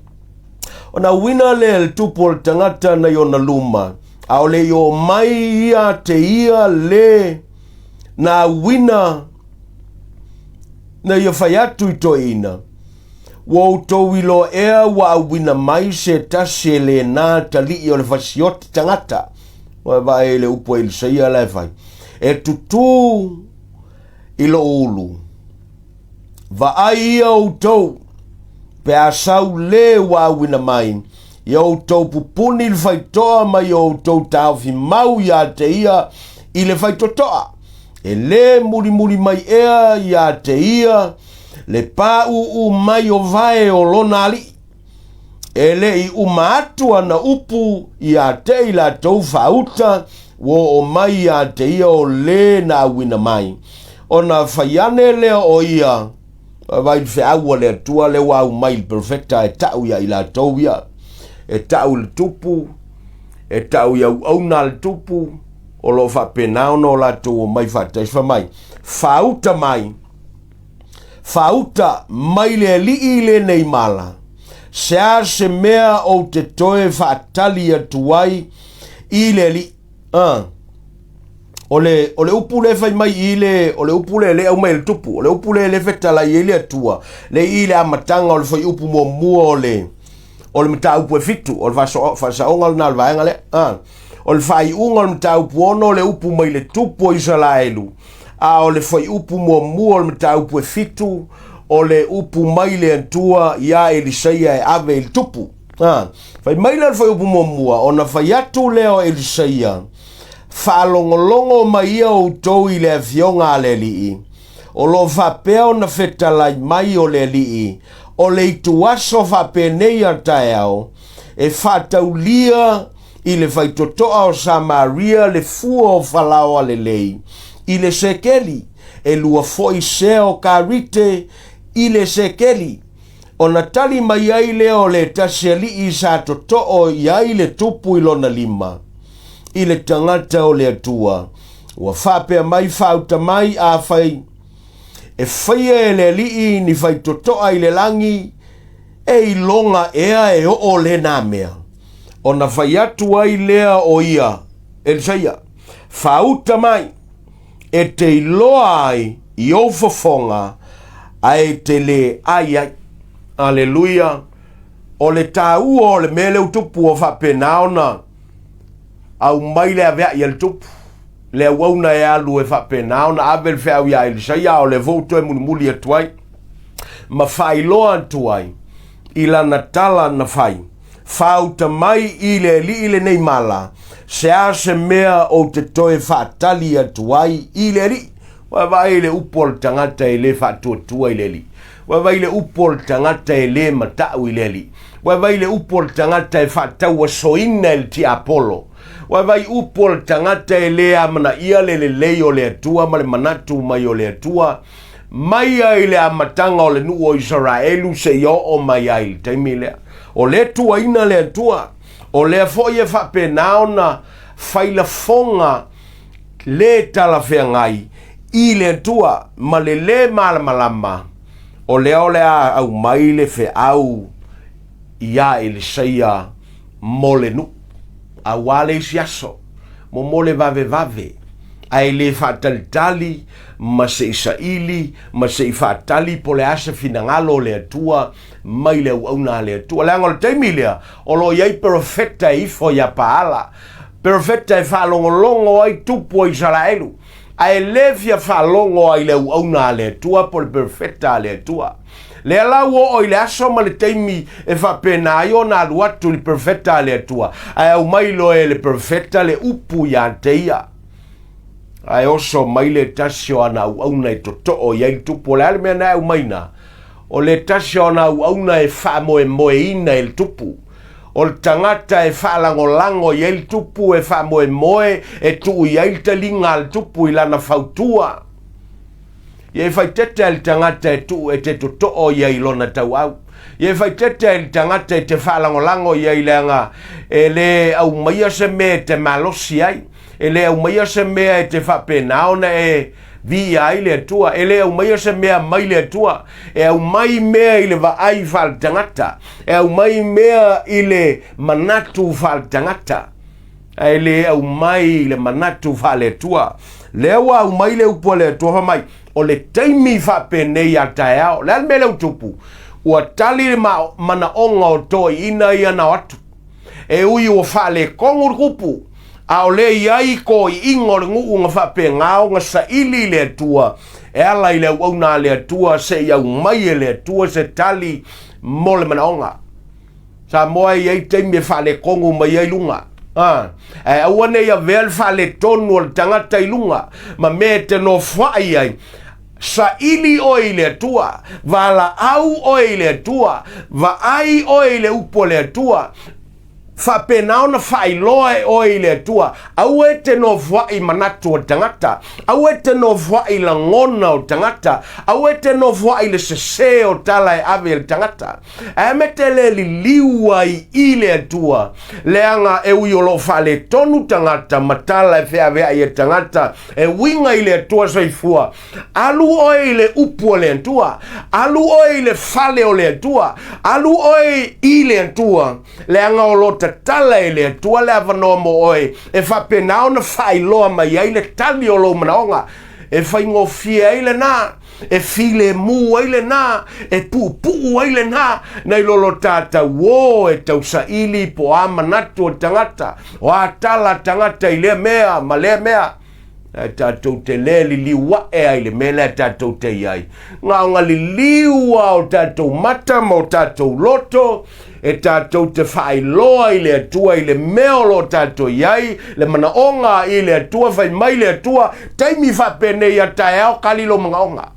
Ona auina lea e le tupu o le tagata nai ona luma, a o le i oo mai ia te ia le na auina na ia fai atu i toeaina, Ua outou iloa ea ua auina mai se tasi e lena talii o le fasioti tagata. Ua vaai i le upu a Elisaia la e fai, e tutū i lou ulu. Vaai ia outou, pe a sau le ua auina mai, ia outou pupuni le faitoa ma ia outou taofi mau iā te ia i le faitotoa. E lē mulimuli mai ea iā te ia le pāʻūʻū mai o vae o lona aliʻi. E le i uma atu ana upu iā te i latou faauta ua oo mai iā te ia o lē na auina mai. Ona fai ane lea o ia, Vaai le feau a le Atua lea ua au mai i le perofeta e tau iā i latou ia, e tau i le tupu, e tau i auauna a le tupu, o lo o faapena ona o latou omai faatasi, fai mai, Faauta mai, faauta mai le Alii i lenei mala, se a se mea ou te toe faatali atu ai i le Alii. Ah. O le, o le upu le fai mai i le, o le upu le le aumai e le tupu, o le upu le le fetalai ai le Atua, le i le amataga o le fuaiupu muamua o le, o le mataupu e fitu, o le faasaoga lena o le vaega lea. Ah. O le faaiuga o le mataupu ono o le upu mai le tupu o Isaraelu, a o le fuaiupu muamua o le mataupu e fitu, o le upu mai le Atua iā Elisaia e ave i le tupu. A, fai mai lea o le fuaiupu muamua, ona fai atu lea o Elisaia, Faalogologo mai ia outou i le afioga a le Alii, o lo o faapea ona fetalai mai o le Alii, o le ituaso faapenei a taeao, e faataulia i le faitotoa o Samaria le fua o falaoa lelei i le sekeli, e lua foi sea o karite i le sekeli. Ona tali mai ai lea o le tasi alii sa totoo i ai le tupu i lona lima, i le tagata o le Atua, ua faapea mai, Faauta mai, afai e faia e le alii ni faitotoa i le lagi, E iloga ea e oo lena mea, ona fai atu ai lea o ia, Elisaia, Faauta mai, e te iloa ai i ou fofoga, ae e te lē ai ai. Aleluia! O le taua o le mea lea ua tupu ua faapena ona aumai le aveai a le tupu, le auauna e alu e faapena ona ave le feau iā Elisaia, a o lea foi ua toe mulimuli atu ai ma faailoa atu ai i lana tala na fai, Faauta mai i le alii lenei mala, se a se mea ou te toe faatali atu ai i le alii. Ua vaai i le upu a le tagata e le faatuatua i le alii. Ua vaai i le upu a le tagata e le matau i le alii. Ua vaai i le upu a le tagata e faatauasoina e le tiapolo. Ua vaai upu a le tagata e le amanaia le lelei o le Atua ma le manatu mai o le Atua mai ai i le amataga o le nuu o Isaraelu seia oo mai ai i le taimi lea. O lea tuuaina le Atua, o lea foi e faapena ona fai lafoga le talafeagai i le Atua ma le lē malamalama, o lea o le a aumai le feau iā Elisaia mo le nuu, auā le isi aso, mo le vavevave, ae le faatalitali ma se i saili ma se i faatali po o le a se finagalo o le Atua mai le auauna a le Atua. Leaga o le taimi lea, o lo o i ai perofeta e ifo iā Paala, perofeta e faalogologo ai tupu o Isaraelu, ae le fia faalogo ai i le auauna a le Atua po o le perofeta a le Atua. Lea la ua oo i le aso ma le taimi e faapena ai ona alu atu i le perofeta a le Atua, ae aumai loa e le perofeta le upu iā te ia. Ae oso mai le tasi o ana auauna e totoo i ai le tupu. O le a le mea na e aumaina? O le tasi o ana auauna e faamoemoeina e le tupu. O le tagata e faalagolago i ai le tupu, e faamoemoe e tuu i ai le taliga a le tupu i lana fautua. Ia e faaeteete ai le tagata e tuu e te totoo ia i lona tauau. Ia e faaeteete ai le tagata e te faalagolago i ai leaga e le aumaia se mea e te malosi ai. E le aumaia se mea e te faapena ona e viia ai le Atua. E le aumaia se mea mai le Atua. E aumai mea i le vaai faaletagata. E aumai mea i le manatu faaletagata. Ae le aumai i le manatu faale-Atua. Lea ua aumai le upu a le Atua fai mai, o le taimi faapenei a taeao. O le a le mea lea ua tupu? Ua tali le manaoga o toeaiina ia na o atu. E ui ua faaletonu le kupu, a o lea i ai toeaiina o le nuu na faapena ona saili i le Atua e ala i le auauna a le Atua se i aumai e le Atua se tali mo le manaoga. Samoa e i ai taimi e faaletonu mai ai luga. A, ae aua ne i avea le faaletonu o le tagata i luga ma mea e te nofoai ai. Saili oe i le Atua, valaau oe i le Atua, vaai oe i le upu a le Atua, faapena ona faailoa e oe i le Atua. Aua e te nofoai i manatu o le tagata, aua e te nofoai i lagona o le tagata, aua e te nofoai i le sesē o tala e ave e le tagata. Ae me te le liliu ai i le Atua, leaga e ui o lo o faaletonu tagata ma tala e feaveai e tagata e uiga i le Atua soifua. Alu oe i le upu a le Atua, alu oe i le fale o le Atua, alu oe i le Atua, leaga o lo o tatala e le Atua le avanoa mo oe e faapena ona faailoa mai ai le tali o lou manaoga. E faigofie ai lena, e filemu ai lena, e puupuu ai lena, nai lo lo tātou ō e tausaili po o a manatu o tagata, o a tala a tagata i lea mea ma lea mea. Ae tātou te lē liliu aʻe ai i le mea lea tātou te i ai. Na ona liliu a o tātou mata ma o tātou loto, e tātou te faailoa i le Atua i le mea o lo o tātou i ai, le manaoga i le Atua, fai mai le Atua, taimi faapenei a taeao kali lou manaoga.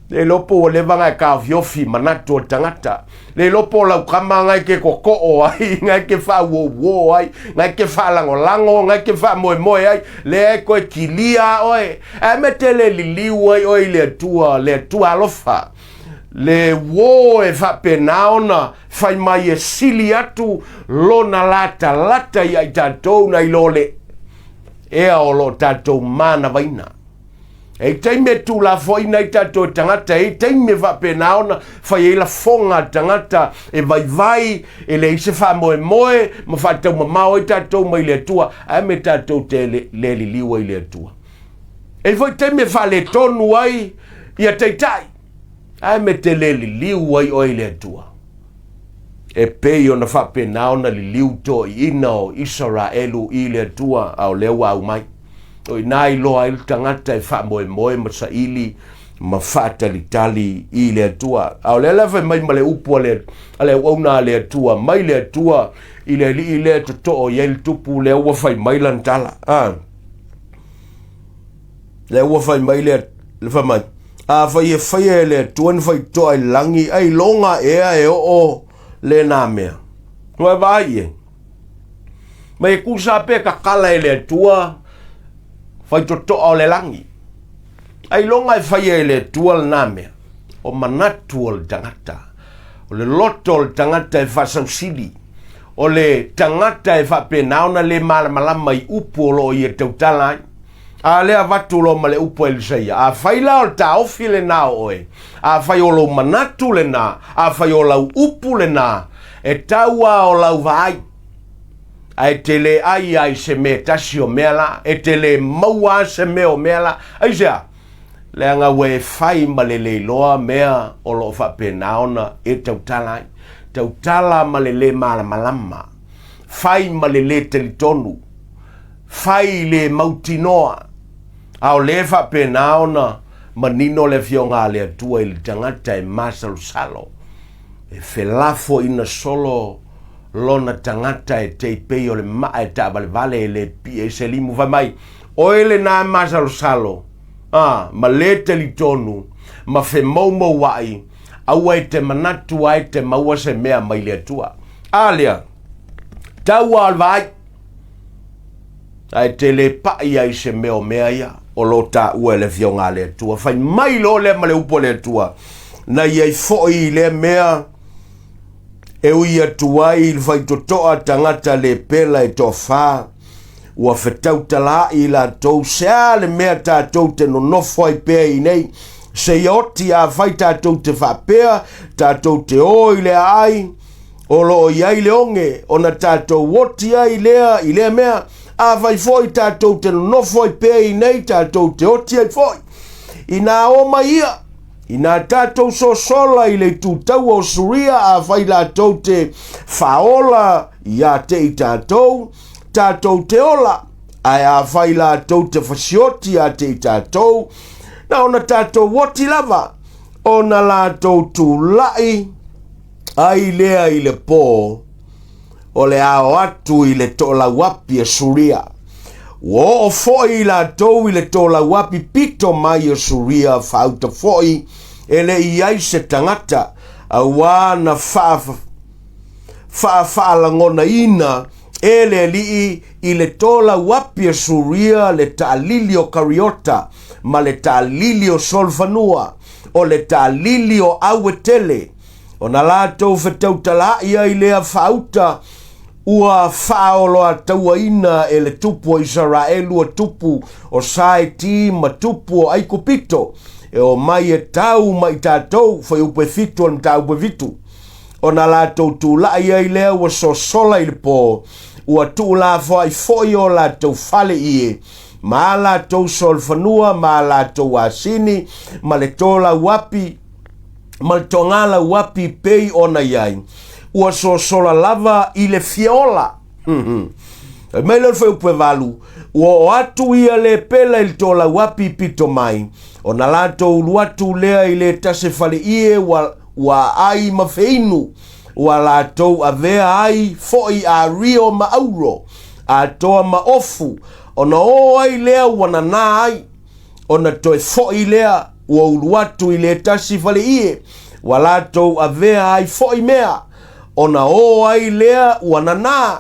Le iloa po ua leva ona e taofiofi manatu o le tagata. Le iloa po o lau tama na e te totoo ai, na e te faauouo ai, na e te faalagolago, na e te faamoemoe ai, lea e toe kilia a oe. Ae mea te le liliu ai oe i le Atua, le Atua alofa. Le uō e faapena ona fai mai e sili atu lona latalata ia i tatou nai lo le ea o lo tatou manavaina. E i taimi e tūlafoaina ai tātou e tagata, e i taimi e faapena ona fai ai lafoga a tagata e vaivai, e leai se faamoemoe ma faataumamao ai tātou mai le Atua, ae me tātou te le, le liliu ai le Atua. E i foi taimi e faaletonu ai ia taitai, ae me te le liliu ai oe i le Atua. E pei ona faapena ona liliu toeaiina o Isaraelu i le Atua, a o lea ua aumai. O i ina iloa ai le tagata e faamoemoe ma saili ma faatalitali i le Atua. A o lea la fai mai ma le upu a le, a le auauna a le Atua, mai le Atua i le alii lea e totoo i ai le tupu, lea ua fai mai lana tala. A. Lea ua fai mai le, le fai mai, a fai e faia e le Atua ni faitotoa i le lagi, ai loga ea e oo lena mea. Ua vaai i ai. Ma e kusa pe kakala e le Atua faitotoa o le lagi. Ailoga e faia e le Atua lena mea, o manatu o le tagata, o le loto o le tagata e faasausili, o le tagata e faapena ona le malamalama i upu o lo o ia tautala ai. A lea avatu loa ma le upu a Elisaia, afai la o le taofi lena o oe, afai o lou manatu lena, afai o lau upu lena, e tau a o lau vaai, ae te le ai ai se mea tasi o mea la, e te le maua a se mea o mea la. Aisea? Leaga ua e fai ma le le iloa mea o lo o faapena ona e tautala ai. Tautala ma le le malamalama, fai ma le le talitonu, fai le mautinoa, a o lea e faapena ona manino le Afioga a le Atua i le tagata e masalosalo, e felafoaiina solo lona tagata e tei pei o le maa e taavalevale e le pie i se limu. Fai mai, oe lena e masalosalo, a, ma le talitonu, ma femoumouai, aua e te manatu a e te maua se mea mai le Atua. A lea, tau a o le vaai, ae te le pai ai se mea o mea ia o lo taua e le Afioga a le Atua. Fai mai loa lea ma le upu a le Atua, na i ai foi i lea mea e ui atu ai i le faitotoa tagata le pela e toafa, ua fetautalaai i latou, se a le mea tatou te nonofo ai pea i nei, seia oti afai tatou te faapea, tatou te o i le aai, o lo o i ai le oge, ona tatou oti ai lea i lea mea, afai foi tatou te nonofo ai pea i nei, tatou te oti ai foi. Inā o mai ia, inā tatou sosola i le itu taua o Suria, afai latou te faaola ia te i tatou, tatou te ola, ae afai latou te fasioti ia te i tatou, na ona tatou oti lava, ona latou tulai ai lea i le pō, o le ao atu i le toolauapi e Suria. Ua oo foi i latou i le toolauapi pito mai o Suria faauta foi e le i ai se tagata, auā na faafaalagonaina e le alii i le toolauapi e Suria le taalili o Kariota ma le taalili o Solofanua, o le taalili o Auetele, Ona latou fetautalaai ai lea faauta ua faaoloatauaina e le tupu o Isaraelu o tupu o Saeti ma tupu o Aikupito, e omai e tau ma i tatou, fuaiupu e 7 o le mataupu e 7. Ona latou tulai ai lea ua sosola i le pō, ua tuulafoai foi o latou fale ie, ma a latou solofanua ma a latou asini, ma le tolauapi, ma le togala uapi pei ona i ai, ua sosola lava i le fia ola. Fai mai lea o le fuaiupu e 8, ua oo atu ia le pela i le tolauapi pito mai, ona latou ulu atu lea i le tasi faleie ua, ua ai ma feinu, ua latou avea ai foi a rio ma auro, atoa ma ofu, ona o ai lea ua nanā ai. Ona toe foi lea ua ulu atu i le tasi faleie, ua latou avea ai foi mea, ona o ai lea ua nanā,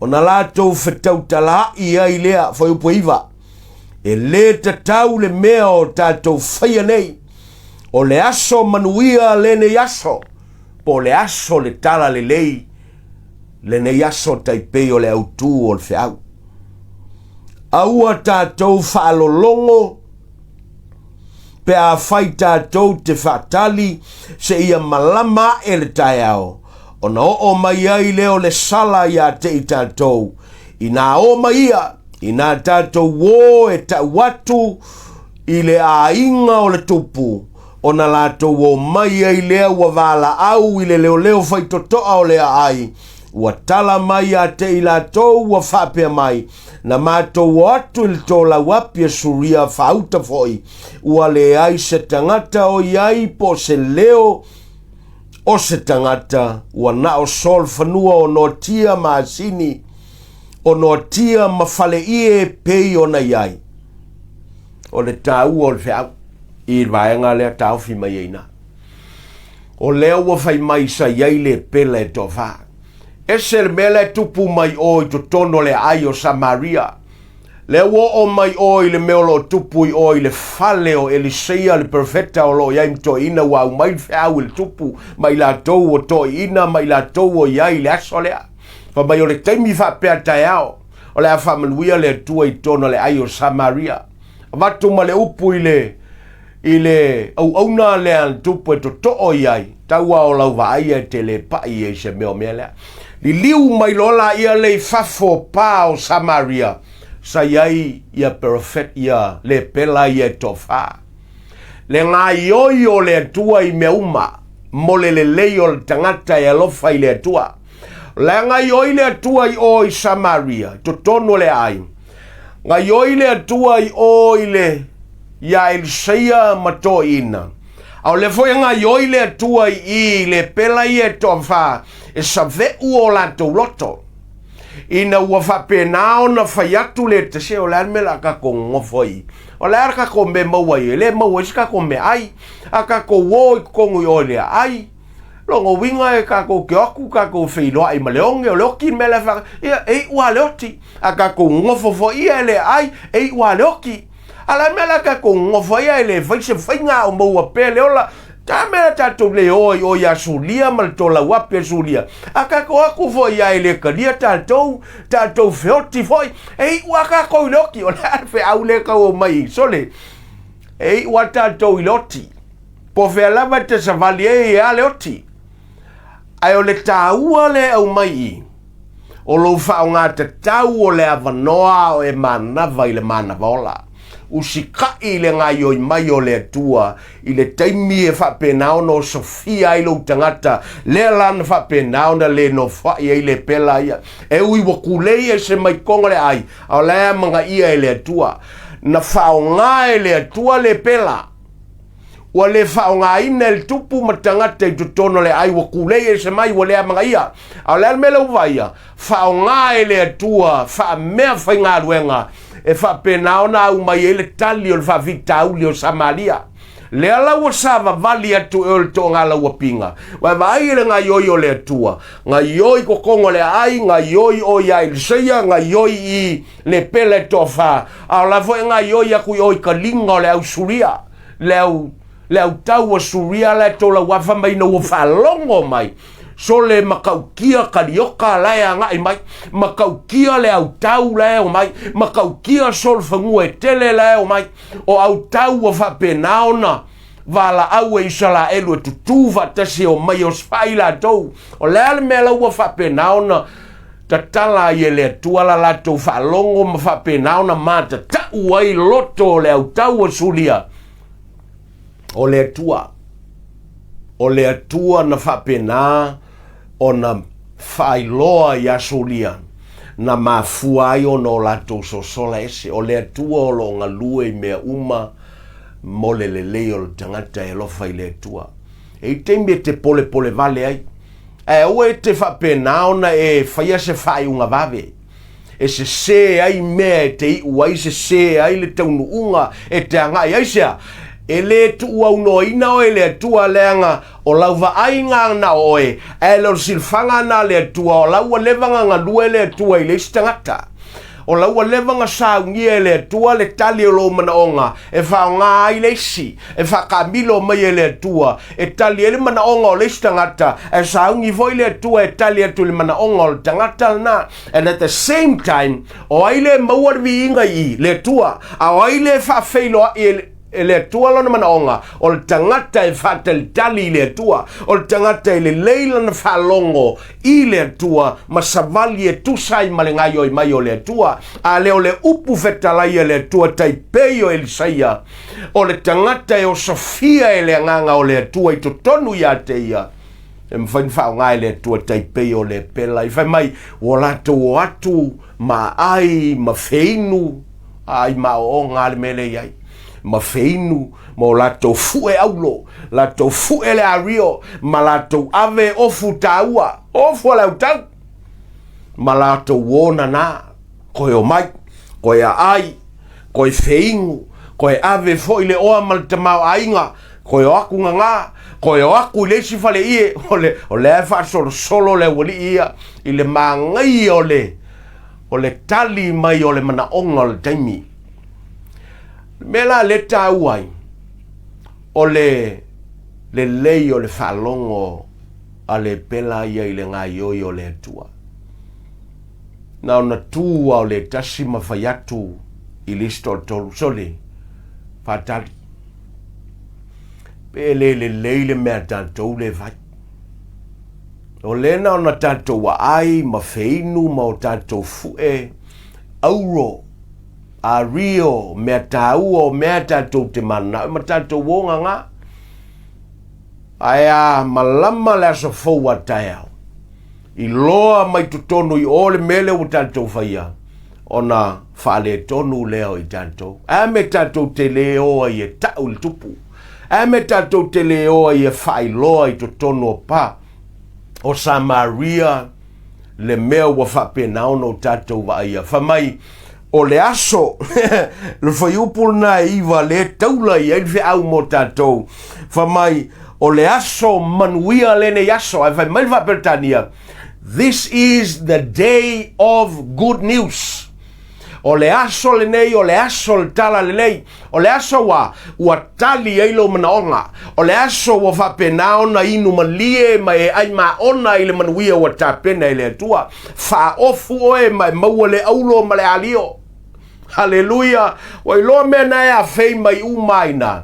ona latou fetautalaai ai lea, fuaiupu e 9. E lē tatau le mea o tatou faia nei, o le aso manuia lenei aso, po o le aso le tala lelei lenei aso tai pei o le autū o le feau. Aua tatou faalologo pe afai tatou te faatali seia malama aʻe le taeao, ona oo mai ai lea o le sala iā te i tatou. Inā oo mai ia, inā tatou ō e tau atu i le aiga o le tupu, ona latou ō mai ai lea ua valaau i le leoleo faitotoa o le aai, ua tala mai iā te i latou ua faapea mai, Na matou o atu i le tolauapi a Suria faauta foi, ua leai se tagata o i ai po o se leo o se tagata, ua na o solofanua o noatia ma asini, o noatia ma faleie e pei ona i ai. O le taua o le feau i le vaega lea taofi mai ai ina. O lea ua fai mai sa i ai le pela e toafa. Ese le mea la e tupu mai o i totonu o le aai o Samaria. Lea ua oo mai o i le mea o lo o tupu i o i le fale o Eliseia le perofeta o lo o i ai ma toeaiina ua aumai le feau i le tupu ma i latou o toeaiina ma i latou o i ai i le aso lea. Fai mai o le taimi faapea taeao o le a faamanuia le Atua i totonu o le ai o Samaria. Avatu ma le upu i le i le auauna lea a le tupu e totoo i ai, tau a o lau vaaia e te le pai ai se mea o mea lea. Liliu mai loa laia le i fafo o pa o Samaria, sa i ai ia perofet ia lepela ia e toafa. Le gaioi o le Atua i mea uma, mo le lelei o le tagata e alofa i le Atua. Le gaioi le Atua i o i Samaria, totonu o le aai. Gaioi le Atua i o i le iā Eliseia ma toeaiina. A o lea foi e gaioi le Atua i i i le pela ia e toafa e saveʻu o latou loto. Ina ua faapena ona fai atu le tasi, o le a le mea o le a tatou nonofo ai? O le a le tatou mea e maua ai? E le maua ai se tatou meaai. A tatou o i totonu i o i le aai, lona uiga e tatou te o atu tatou feiloai ma le oge, o le oti le mea la e fai, ia, e iu lava le oti. A tatou nonofo foi ia e le aai, e iu lava le oti. A o le a le mea la tatou nonofo ai ae le fai se faiga a o maua pea le ola? Ta mea la tatou le o ai o ia Sulia ma le tolauapi a Sulia. A tatou atu foi ia e le talia tatou, tatou feoti foi, e iu a tatou i le oti. O le a le feau lea tau aumai, sole, e iu a tatou i le oti. Po o fea lava e te savali ai e a le oti. Ae o le taua lea e aumai i, o lou faaaoga tatau o le avanoa a o e manava i le manava ola. Usikaʻi i le gaoioi mai o le Atua i le taimi e faapena ona osofia ai lou tagata, lea la na faapena ona le nofoai ai le pela ia. E ui ua kulei ese mai koga le ai, a o la e amanaia e le Atua. Na faaaoga e le Atua le pela. Ua le faaaogaina e le tupu ma tagata i totonu o le ai ua kulei ese mai ua le amanaia. A o le a le mea lea ua vaaia? Faaaoga e le Atua faamea faigaluega e faapena ona aumai ai le tali o le faafitauli o Samaria. Lea la ua savavali atu e o le toogalauapiga. Ua e vaai i le gaioi o le Atua, gaioi kokoga o le aai, gaioi o ia Eliseia, gaioi i le pele toafa, a o la foi e gaioi aku i o i ka liga o le au Suria, le au, le au tau a Suria la e tolauafa mai ina ua faalogo mai, sole matautia kalioka la e agai mai, matautia le au tau la e omai, matautia solofanua e tele la e omai, o au tau ua faapena ona valaau e Isaraelu e tutū faatasi e omai e osofai latou. O le a le mea la ua faapena ona tatala ai e le Atua la latou faalogo ma faapena ona matatau ai loto o le autau o Sulia? O le Atua. O le Atua na faapena ona faailoa iā Sulia na mafua ai ona o latou sosola ese. O le Atua o lo o galue i mea uma mo le lelei o le tagata e alofa i le Atua. E i taimi e te polepole vale ai, ae aua e te faapena ona e faia se faaiuga vave, e sesē ai mea e te iu ai, sesē ai le taunuuga e te agai ai. Sea, e lē tuuaunoaina oe e le Atua, leaga o lau vaaiga na o oe, ae le o le silafaga na a le Atua, o la ua leva na galue le Atua i le isi tagata. O la ua leva na saunia e le Atua le tali o lou manaoga e faaaoga ai le isi, e faakaamilo mai e le Atua e tali ai le manaoga o le isi tagata, ae sauni foi le Atua e tali atu i le manaoga o le tagata lena. And at the same time, o ai le maua le viiga i i? Le Atua. A o ai le faafeiloai e le... e le Atua lona manaoga, o le tagata e faatalitali i le Atua, o le tagata e lelei lana faalogo i le Atua ma savali e tusa ai ma le gaoioi mai o le Atua. A lea o le upu fetalai a le Atua tai pei o Elisaia, o le tagata e osofia e le Agaga o le Atua i totonu ia te ia, e mafai ona faaaoga e le Atua tai pei o le pela. I fai mai, ua latou o atu ma ai ma feinu, ai ma aoaoga a le mea lea i ai ma feinu ma o latou fue aulo, latou fue le ario, ma latou ave ofu tāua, ofu a le autau, ma latou ona nā, koe o mai, koe a ai, koe feinu, koe ave foi le oa ma le tamaoaiga, koe o aku ngagā, koe o aku i le isi fale ie, o le, o lea e faasolosolo le aualii ia i le māgaia o le, o le tali mai o le manaoga o le taimi. Le mea la lea e taua ai, o le lelei o le faalogo a le pela ia i le gaoioi o le Atua. Na ona tu lava o le tasi ma fai atu i le isi toatolu, sole, faatali. Pe le lelei le mea a tatou lea e fai. O lea na ona tatou aai ma feinu ma o tatou fue auro, ario, mea taua o mea tatou te mananao ma tatou o ngagā. Ae a malama le aso fou a taeao, i loa mai totonu i o le mea lea ua tatou faia, ona faaletonu lea o i tatou. A me tatou te le o ai e tau i le tupu. A me tatou te le o ai e faailoa i totonu o pa o Samaria le mea ua faapena ona o tatou vaaia. Fai mai, o le aso, le fuaiupu lena e 9 lea e taula i ai le feau mo tatou. Fai mai, o le aso manuia lenei aso. Ae fai mai le Faa-Peretania, This is the day of good news. O le aso lenei, o le aso o le tala lelei. O le aso ua, ua tali ai lou manaoga. O le aso ua faapena ona inu malie ma e ai maona i le manuia ua tapena e le Atua. Faaofu oe ma e maua le aulo ma le alio. Haleluia! Ua iloa mea na e afei mai uma ai na.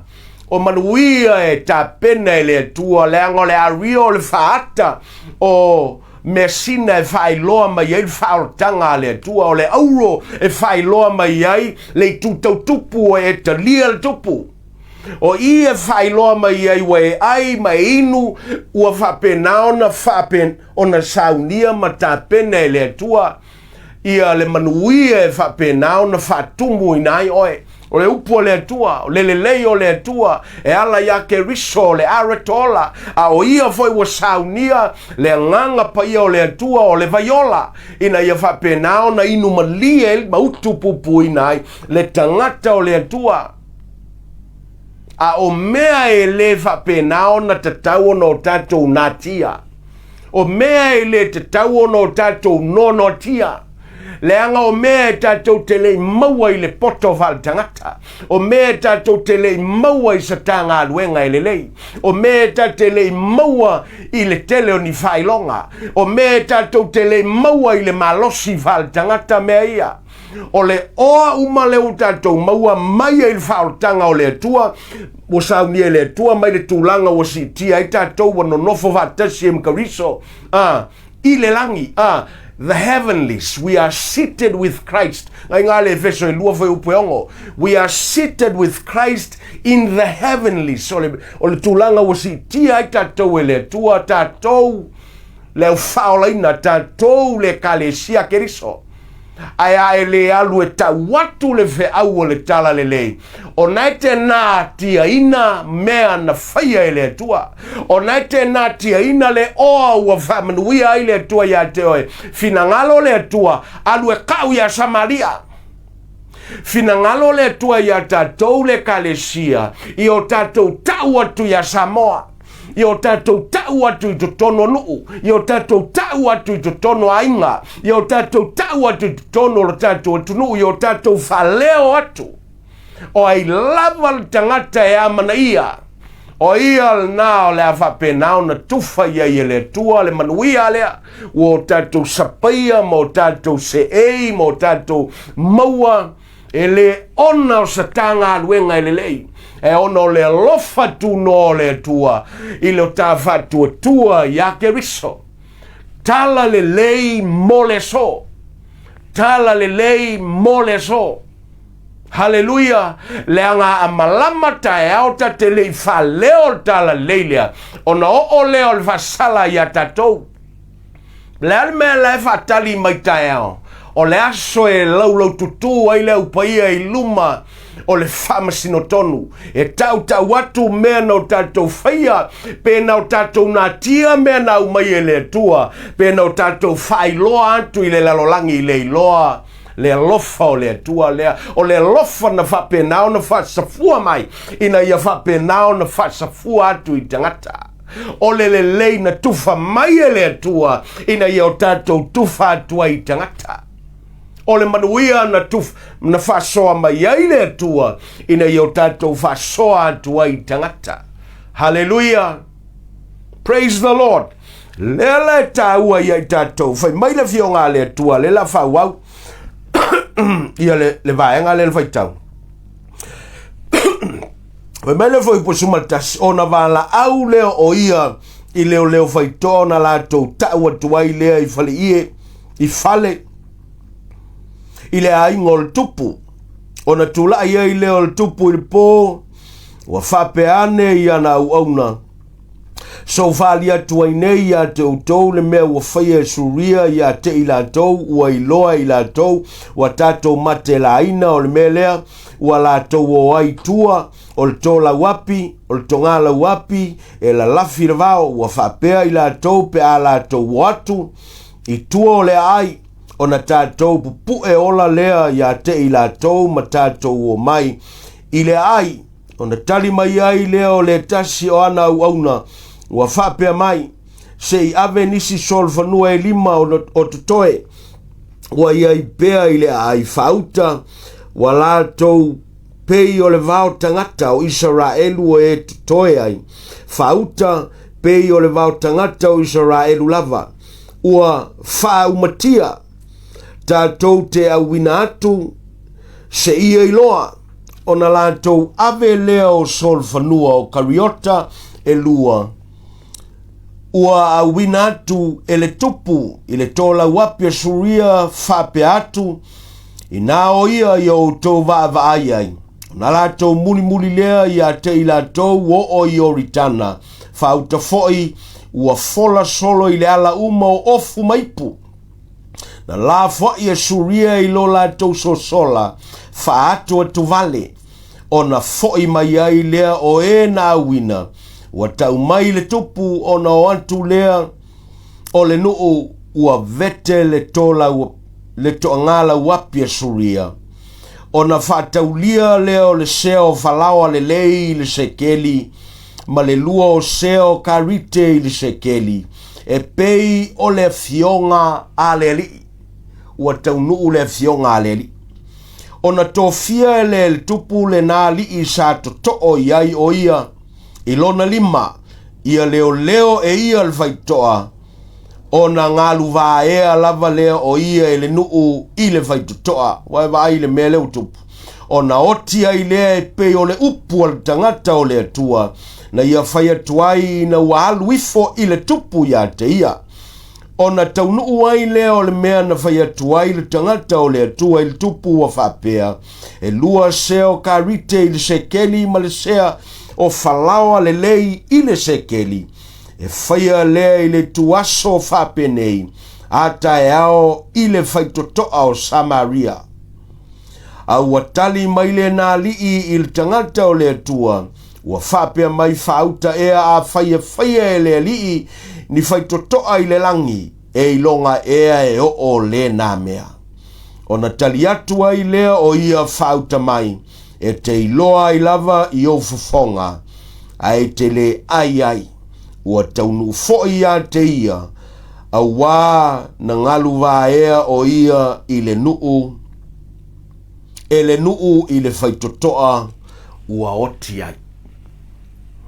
O manuia e tapena e le Atua, leaga o le ario o le faaata o measina e faailoa mai ai le faaolataga a le Atua, o le auro e faailoa mai ai le itu tau tupu ua e talia le tupu. O i e faailoa mai ai ua e ai ma e inu, ua faapena ona faapen, ona saunia ma tapena e le Atua ia le manuia e faapena ona faatumuina ai oe. O le upu a le Atua, o le lelei o le Atua, e ala iā Keriso o le Aretola, a o ia foi ua saunia le agaga paia o le Atua o le vaiola, ina ia faapena ona inu malie ma utu pupuina ai le tagata o le Atua. A o mea e le faapena ona tatau ona o tatou natia, o mea e le tatau ona o tatou noanoatia, leaga o mea e tatou te le i maua i le poto faaletagata, o mea e tatou te le i maua i sa ta galuega e lelei, o mea e tatou te le i maua i le tele o ni faailoga, o mea e tatou te le i maua i le malosi faaletagata mea ia. O le oa uma lea ua tatou maua mai ai le faaolataga o le Atua, ua saunia e le Atua mai le tulaga ua siitia ai tatou ua nonofo faatasi ai ma Keriso, a, i le lagi, a, the heavenlies, we are seated with Christ. Ngai ngā le Efeso e lua fuaiupu e ono. We are seated with Christ in the heavenlies. O le, o le tulaga ua siitia ai tatou e le Atua, tatou le au faaolaina, tatou le Ekalesia a Keriso. Ae a e le alu e tau atu le feau o le tala lelei, ona e te natiaina mea na faia e le Atua, ona e te natiaina le oa ua faamanuia ai le Atua iā te oe. Finagalo le Atua, alu e kau iā Samaria. Finagalo le Atua iā tatou le Ekalesia, i o tatou tau atu iā Samoa. I o tatou tau atu i totonu o nuu, i o tatou tau atu i totonu o aiga, i o tatou tau atu i totonu o lo tatou atunuu, i o tatou faaleo atu. O ai lava le tagata e amanaia, o ia lena o le a faapena ona tufa i ai e le Atua le manuia lea ua o tatou sapaia ma o tatou seei ma o tatou maua. E le ona o sa ta galuega e lelei, e ona o le alofa tunoa o le Atua i le o ta faatuatua iā Keriso. Tala lelei mo le aso. Tala lelei mo le aso. Haleluia! Leaga a malama taeao ta te le i faaleo le tala lelei lea, ona oo lea o le faasala iā tatou. Le a le mea la e faatali mai taeao? O le aso e laulaututū ai le au paia i luma o le faamasino tonu. E tautau atu mea na o tatou faia, pe na o tatou natia mea na aumai e le Atua, pe na o tatou faailoa atu i le lalolagi i le iloa le alofa o le Atua lea. O le alofa na faapena ona faasafua mai, ina ia faapena ona faasafua atu i tagata. O le lelei na tufa mai e le Atua ina ia o tatou tufa atu ai i tagata. O le manuia na, tuf, na faasoa mai ai le Atua ina ia o tatou faasoa atu ai i tagata. Haleluia! Praise the Lord! Lea la e tāua ia i tatou. Fai mai le afioga a le Atua, le la faaauau ia le, le vaega lea le faitau. Fai mai le Fuaiupu 11, ona valaau lea o ia i leoleo faitoa ona latou tau atu ai lea i faleie, i fale, i le aiga o le tupu. Ona tulai ai lea o le tupu i le pō, ua faapea ane i ana auauna, So faali atu ai nei iā te outou le mea ua faia e Suria iā te i latou, ua iloa e i latou, ua tatou mate laina o le mea lea, ua latou o ai tua, o le tōlauapi, o le togālauapi, e lalafi le vao, ua faapea i latou pe a latou o atu i tua o le aai, ona tatou pupu'e ola lea iā te i latou ma tatou o mai i le aai. Ona tali mai ai lea o le tasi o ana auauna, ua faapea mai, Se i ave nisi solofanua e lima o totoe, ua i ai pea i le aai faauta, ua latou pei o le vao tagata o Isaraelu o e totoe ai, faauta pei o le vao tagata o Isaraelu lava, ua faaumatia, tatou te auina atu se ia iloa, ona latou ave lea o solofanua o Kariota e lua, ua auina atu e le tupu i le tolauapi o Suria faapea atu, Inā o ia i o outou vaavaai ai, ona latou mulimuli lea iā te i latou oo i Ioritana, faauta foi ua fola solo i le ala uma o ofu ma ipu. Na lafoai e Suria i lo latou sosola faaatuatuvale, ona foi mai ai lea o e na auina, ua tau mai le tupu ona o atu lea o le nuu ua vete le tolau, le toagalauapi a Suria. Ona faataulia lea o le sea o falaoa lelei i le sekeli, ma le lua o sea o karite i le sekeli, e pei o le afioga a le alii. Ua taunuu le afioga a le alii. Ona tofia e le tupu lena alii sa totoo i ai o ia i lona lima, ia leoleo e ia le faitotoa, ona galuvaea lava lea o ia e le nuu i le faitotoa. Ua e vaai i le mea lea ua tupu? Ona oti ai lea e pei o le upu a le tagata o le Atua, na ia fai atu ai ina ua alu ifo i le tupu iā te ia. Ona taunuu ai lea o le mea na fai atu ai le tagata o le Atua i le tupu ua faapea, E lua sea o karite i le sekeli ma le sea o falaoa lelei i le sekeli. E faia lea i le ituaso faapenei a taeao i le faitotoa o Samaria. A ua tali mai lena alii i le tagata o le Atua, ua faapea mai faauta ea afai e faia e le alii ni faitotoa i le lagi, e iloga ea e oo lena mea. Ona tali atu ai lea o ia faauta mai, e te iloa ai lava i ou fofoga, ae te le ai ai, ua taunuu foi iā te ia, auā na galuvaea o ia i le nuu, e le nuu i le faitotoa ua oti ai.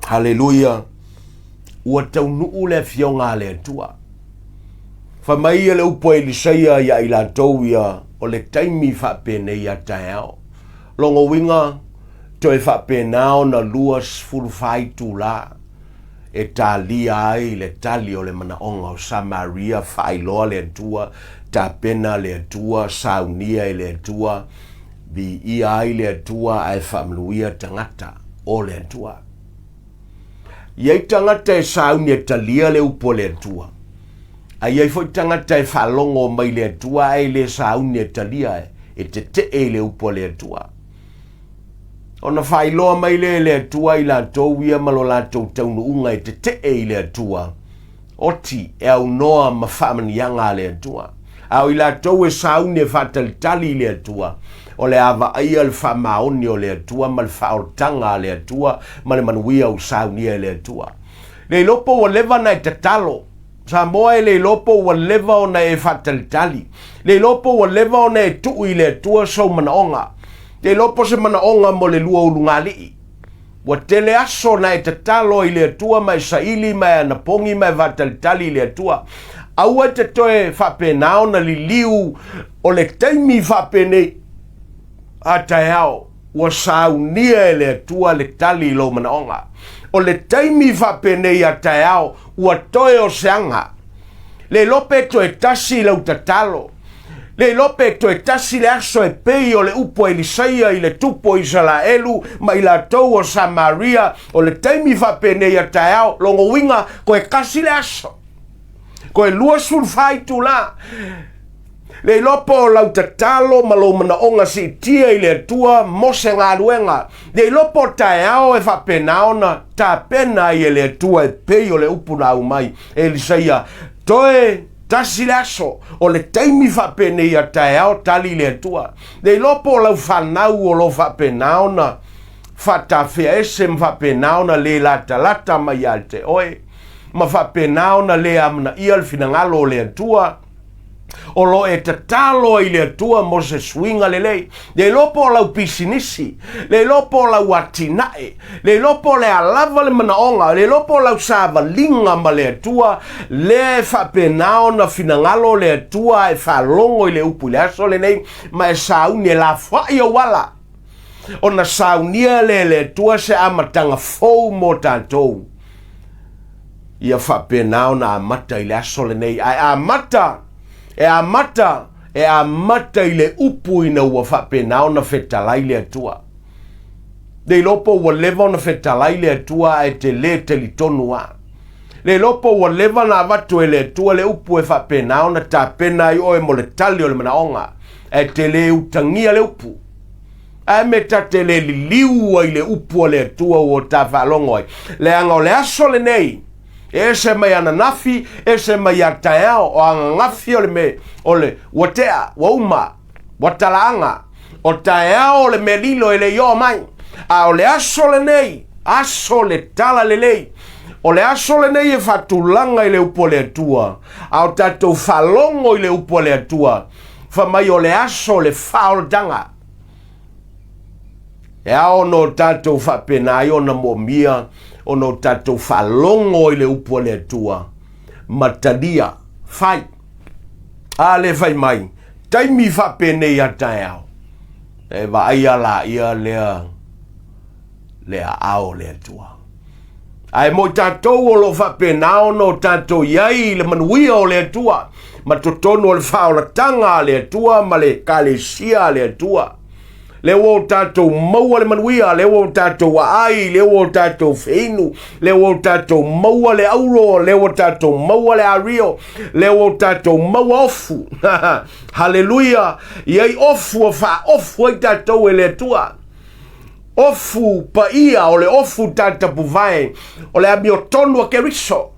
Haleluia! Ua taunuu le afioga a le Atua. Fai mai ia le upu a Elisaia iā i latou ia, o le taimi faapenei a taeao. Lona uiga, toe faapena ona 24 itulā e talia ai le tali o le manaoga o Samaria, faailoa le Atua, tapena le Atua, saunia e le Atua, viia ai le Atua ae faamanuia tagata o le Atua. I ai tagata e sauni e talia le upu a le Atua, a i ai foi tagata e faalogo mai le Atua ae le sauni e talia e tetee i le upu a le Atua. Ona faailoa mai lea e le Atua i latou ia ma lo latou taunuuga e tetee i le Atua, oti e aunoa ma faamaniaga a le Atua. A o i latou e sauni e faatalitali i le Atua, o le a vaaia le faamaoni o le Atua ma le faaolataga a le Atua ma le manuia ua saunia e le Atua. Le iloa po ua leva ona e tatalo, Samoa e le iloa po ua leva ona e faatalitali, le iloa po ua leva ona e tuu i le Atua sou manaoga, le iloa po se manaoga mo le lua ulugalii. Ua tele aso na e tatalo ai i le Atua ma e saili ma e anapogi ma e faatalitali i le Atua. Aua e te toe faapena ona liliu o le taimi faapenei a taeao ua saunia e le Atua le tali i lou manaoga. O le taimi faapenei a taeao ua toe o se aga. Le iloa pe toe tasi lau tatalo. Le iloa pe toe tasi le aso e pei o le upu a Elisaia i le tupu o Isaraelu ma i latou o Samaria, o le taimi faapenei a taeao, lona uiga, toe tasi le aso. Toe 24 itulā. Le iloa po o lau tatalo ma lou manaoga siitia i le Atua mo se galuega. Le iloa po o taeao e faapena ona tapena ai e le Atua e pei o le upu na aumai e Elisaia, Toe tasi le aso, o le taimi faapenei a taeao tali le Atua. Le iloa po o lau fanau o lo o faapena ona faatafea ese ma faapena ona le latalata mai ia te oe, ma faapena ona le amanaia le finagalo o le Atua, o lo o e tatalo ai i le Atua mo se suiga lelei. Le iloa po o lau pisinisi, le iloa po o lau atinae, le iloa po o le a lava le manaoga, le iloa po o lau savaliga ma le Atua, lea e faapena ona finagalo le Atua e faalogo i le upu i le aso lenei, ma e sauni e lafoai ou ala. Ona saunia lea e le Atua se amataga fou mo tatou. Ia faapena ona amata i le aso lenei, ae amata, e amata, e amata i le upu ina ua faapena ona fetalai le Atua. Le iloa po ua leva ona fetalai le Atua ae te le talitonu lava. Le iloa po ua leva ona avatu e le Atua le upu e faapena ona tapena ai oe mo le tali o le manaoga, ae te le utagia le upu. Ae me ta te le liliu ai le upu a le Atua ua ta faalogo ai. Leaga o le aso lenei, e ese mai ananafi, ese mai a taeao, o ananafi o le me, o le, ua tea, ua uma, ua talaaga. O taeao o le mea lilo e le i oo mai. A o le aso lenei, aso le tala lelei. O le aso lenei e faatulaga i le upu a le Atua, a o tatou faalogo i le upu a le Atua, Fai mai o le aso o le faaolataga. E ao ona o tatou faapena ai ona moomia ona o tatou faalogo i le upu a le Atua ma talia fai. A le fai mai, taimi faapenei a taeao, e vaaia laia lea le aao o le Atua. Ae mo i tatou o lo o faapena ona o tatou i ai i le manuia o le Atua, ma totonu o le faaolataga a le Atua ma le Ekalesia a le Atua. Lea ua o tatou maua le manuia, lea ua o tatou aai, lea ua o tatou feinu, lea ua o tatou maua le auro, lea ua o tatou maua le ario, lea ua o tatou maua ofu. Haleluia! I ai ofu ua faaofu ai tatou e le Atua. Ofu paia o le ofu tatapuvae o le amiotonu a Keriso.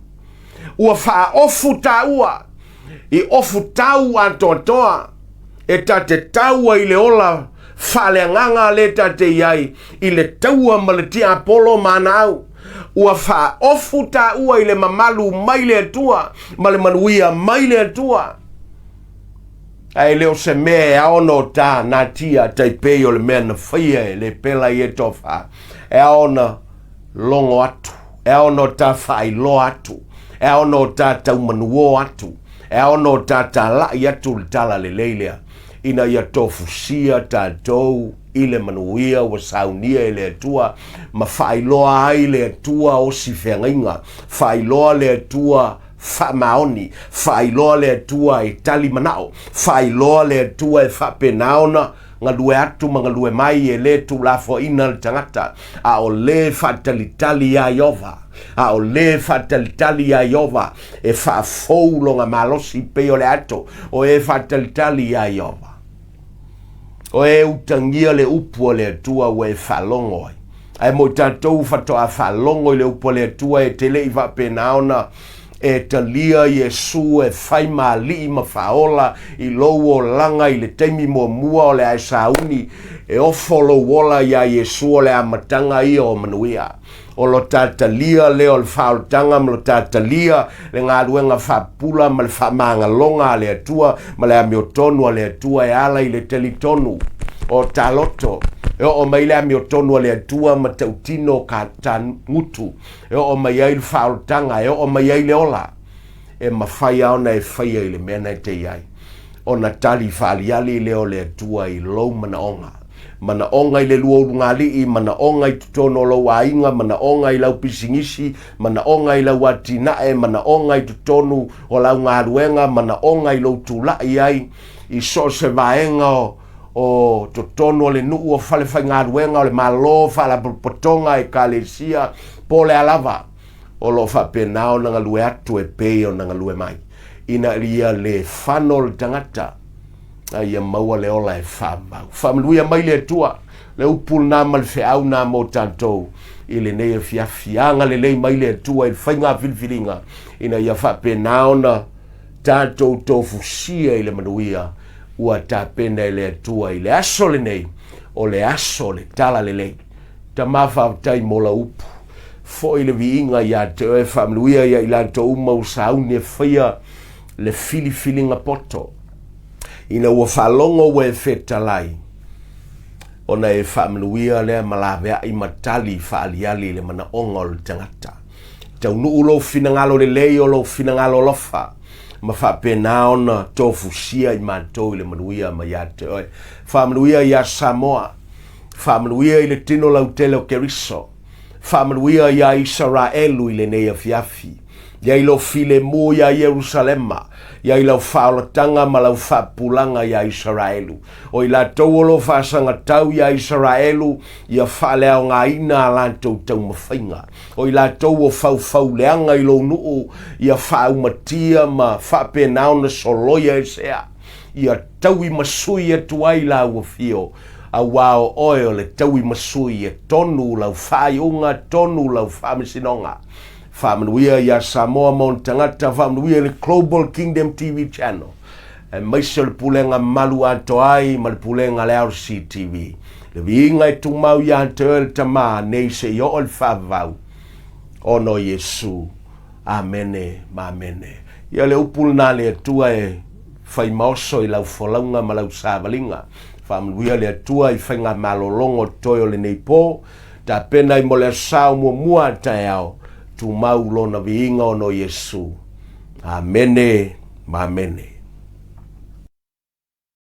Ua faaofu tāua i ofu tau atoatoa e ta te taua i le ola faaleagaga le ta te i ai i le taua ma le tiapolo ma ana au. Ua faaofu tāua i le mamalu mai le Atua ma le manuia mai le Atua. Ae le o se mea e ao ona o ta natia tai pei o le mea na faia e le pela i e tofa. E ao ona logo atu, e ao ona o ta faailoa atu, e ao ona o ta taumanuō atu, e ao ona o ta talai atu le tala lelei lea, ina ia tofusia tatou. i le manuia ua saunia e le Atua ma faailoa ai le Atua osi feagaiga, faailoa le Atua faamaoni, faailoa le Atua e tali manao, faailoa le Atua e faapena ona galue atu ma galue mai e lē tuulafoaina le tagata, a o lē faatalitali iā Ieova, a o lē faatalitali iā Ieova e faafou lona malosi pei o le ato, o e faatalitali iā Ieova. O e utagia le upu a le Atua ua e faalogo ai. Ae mo i tatou faatoa faalogo i le upu a le Atua e te le i faapena ona e talia Iesu e fai ma alii ma faaola i lou olaga i le taimi muamua o le a e sauni e ofo lou ola iā Iesu o le amataga ia o manuia. O lo ta talia lea o le faaolataga ma lo ta talia le galuega faapupula ma le faamagaloga a le Atua ma le amiotonu a le Atua e ala i le talitonu o ta loto. E oo mai le amiotonu a le Atua ma tautino ka ta gutu, e oo mai ai le faaolataga, e oo mai ai le ola. E mafai lava ona e faia i le mea na e te i ai, ona tali faaliali lea o le Atua i lou manaoga. Manaoga i le lua ulugalii, manaoga i totonu o lou aiga, manaoga i lau pisinisi, manaoga i lau atinae, manaoga i totonu o lau galuega, manaoga i lou tulai ai i so o se vaega o o totonu o le nuu, o falefaigaluega, o le Malo, faalapotopotoga, ekalesia, po o le a lava. O lo o faapena ona galue atu e pei ona galue mai, ina ia le fano le tagata, a ia maua le ola e faavavau. Faamanuia mai le Atua, le upu lena ma le feau na mo tatou i lenei afiafi. Agalelei mai le Atua i le faiga filifiliga, ina ia faapena ona tatou tofusia i le manuia ua tapena e le Atua i le aso lenei, o le aso o le talalelei. Tama faafetai mo lau upu. Foi le viiga ia te oe, faamanuia ia i latou uma ua sauni e faia le filifiliga poto. Ina ua faalogo ua e fetalai, ona e faamanuia lea ma laveai ma tali faaliali i le manaoga o le tagata. Taunuu lou finagalo lelei o lou finagalo alofa, ma faapena ona tofusia i matou i le manuia mai ia te oe. Faamanuia ia Samoa, faamanuia i le tino lautele o Keriso, Faamanuia iā Isaraelu i lenei afiafi. Ia i lou filemu iā Ierusalema, ia i lau faaolataga ma lau faapupulaga iā Isaraelu. O i latou o lo o faasagatau iā Isaraelu, ia faaleaogaina a latou taumafaiga. O i latou o faufauleaga i lou nuu, ia faaumatia ma faapena ona soloia esea. Ia taui ma sui atu ai lau afio, auā o oe o le taui ma sui e tonu lau faaiuga, tonu lau faamasinoga. Faamanuia iā Samoa ma ona tagata, faamanuia i le Global Kingdom TV Channel, aemaise o le pulega malu atoa ai ma le pulega a le RCTV. Le viiga e tumau iā te oe le Tama, nei seia oo i le faavavau, ona o Iesu. Amene ma amene. Ia le upu lena a le Atua e fai maoso i lau folauga ma lau savaliga. Faamanuia le Atua i faigamalologa o totoe o lenei po. Tapena ai mo le Aso Sa o muamua a taeao, tumau lona viiga ona o Iesu. Amene ma amene.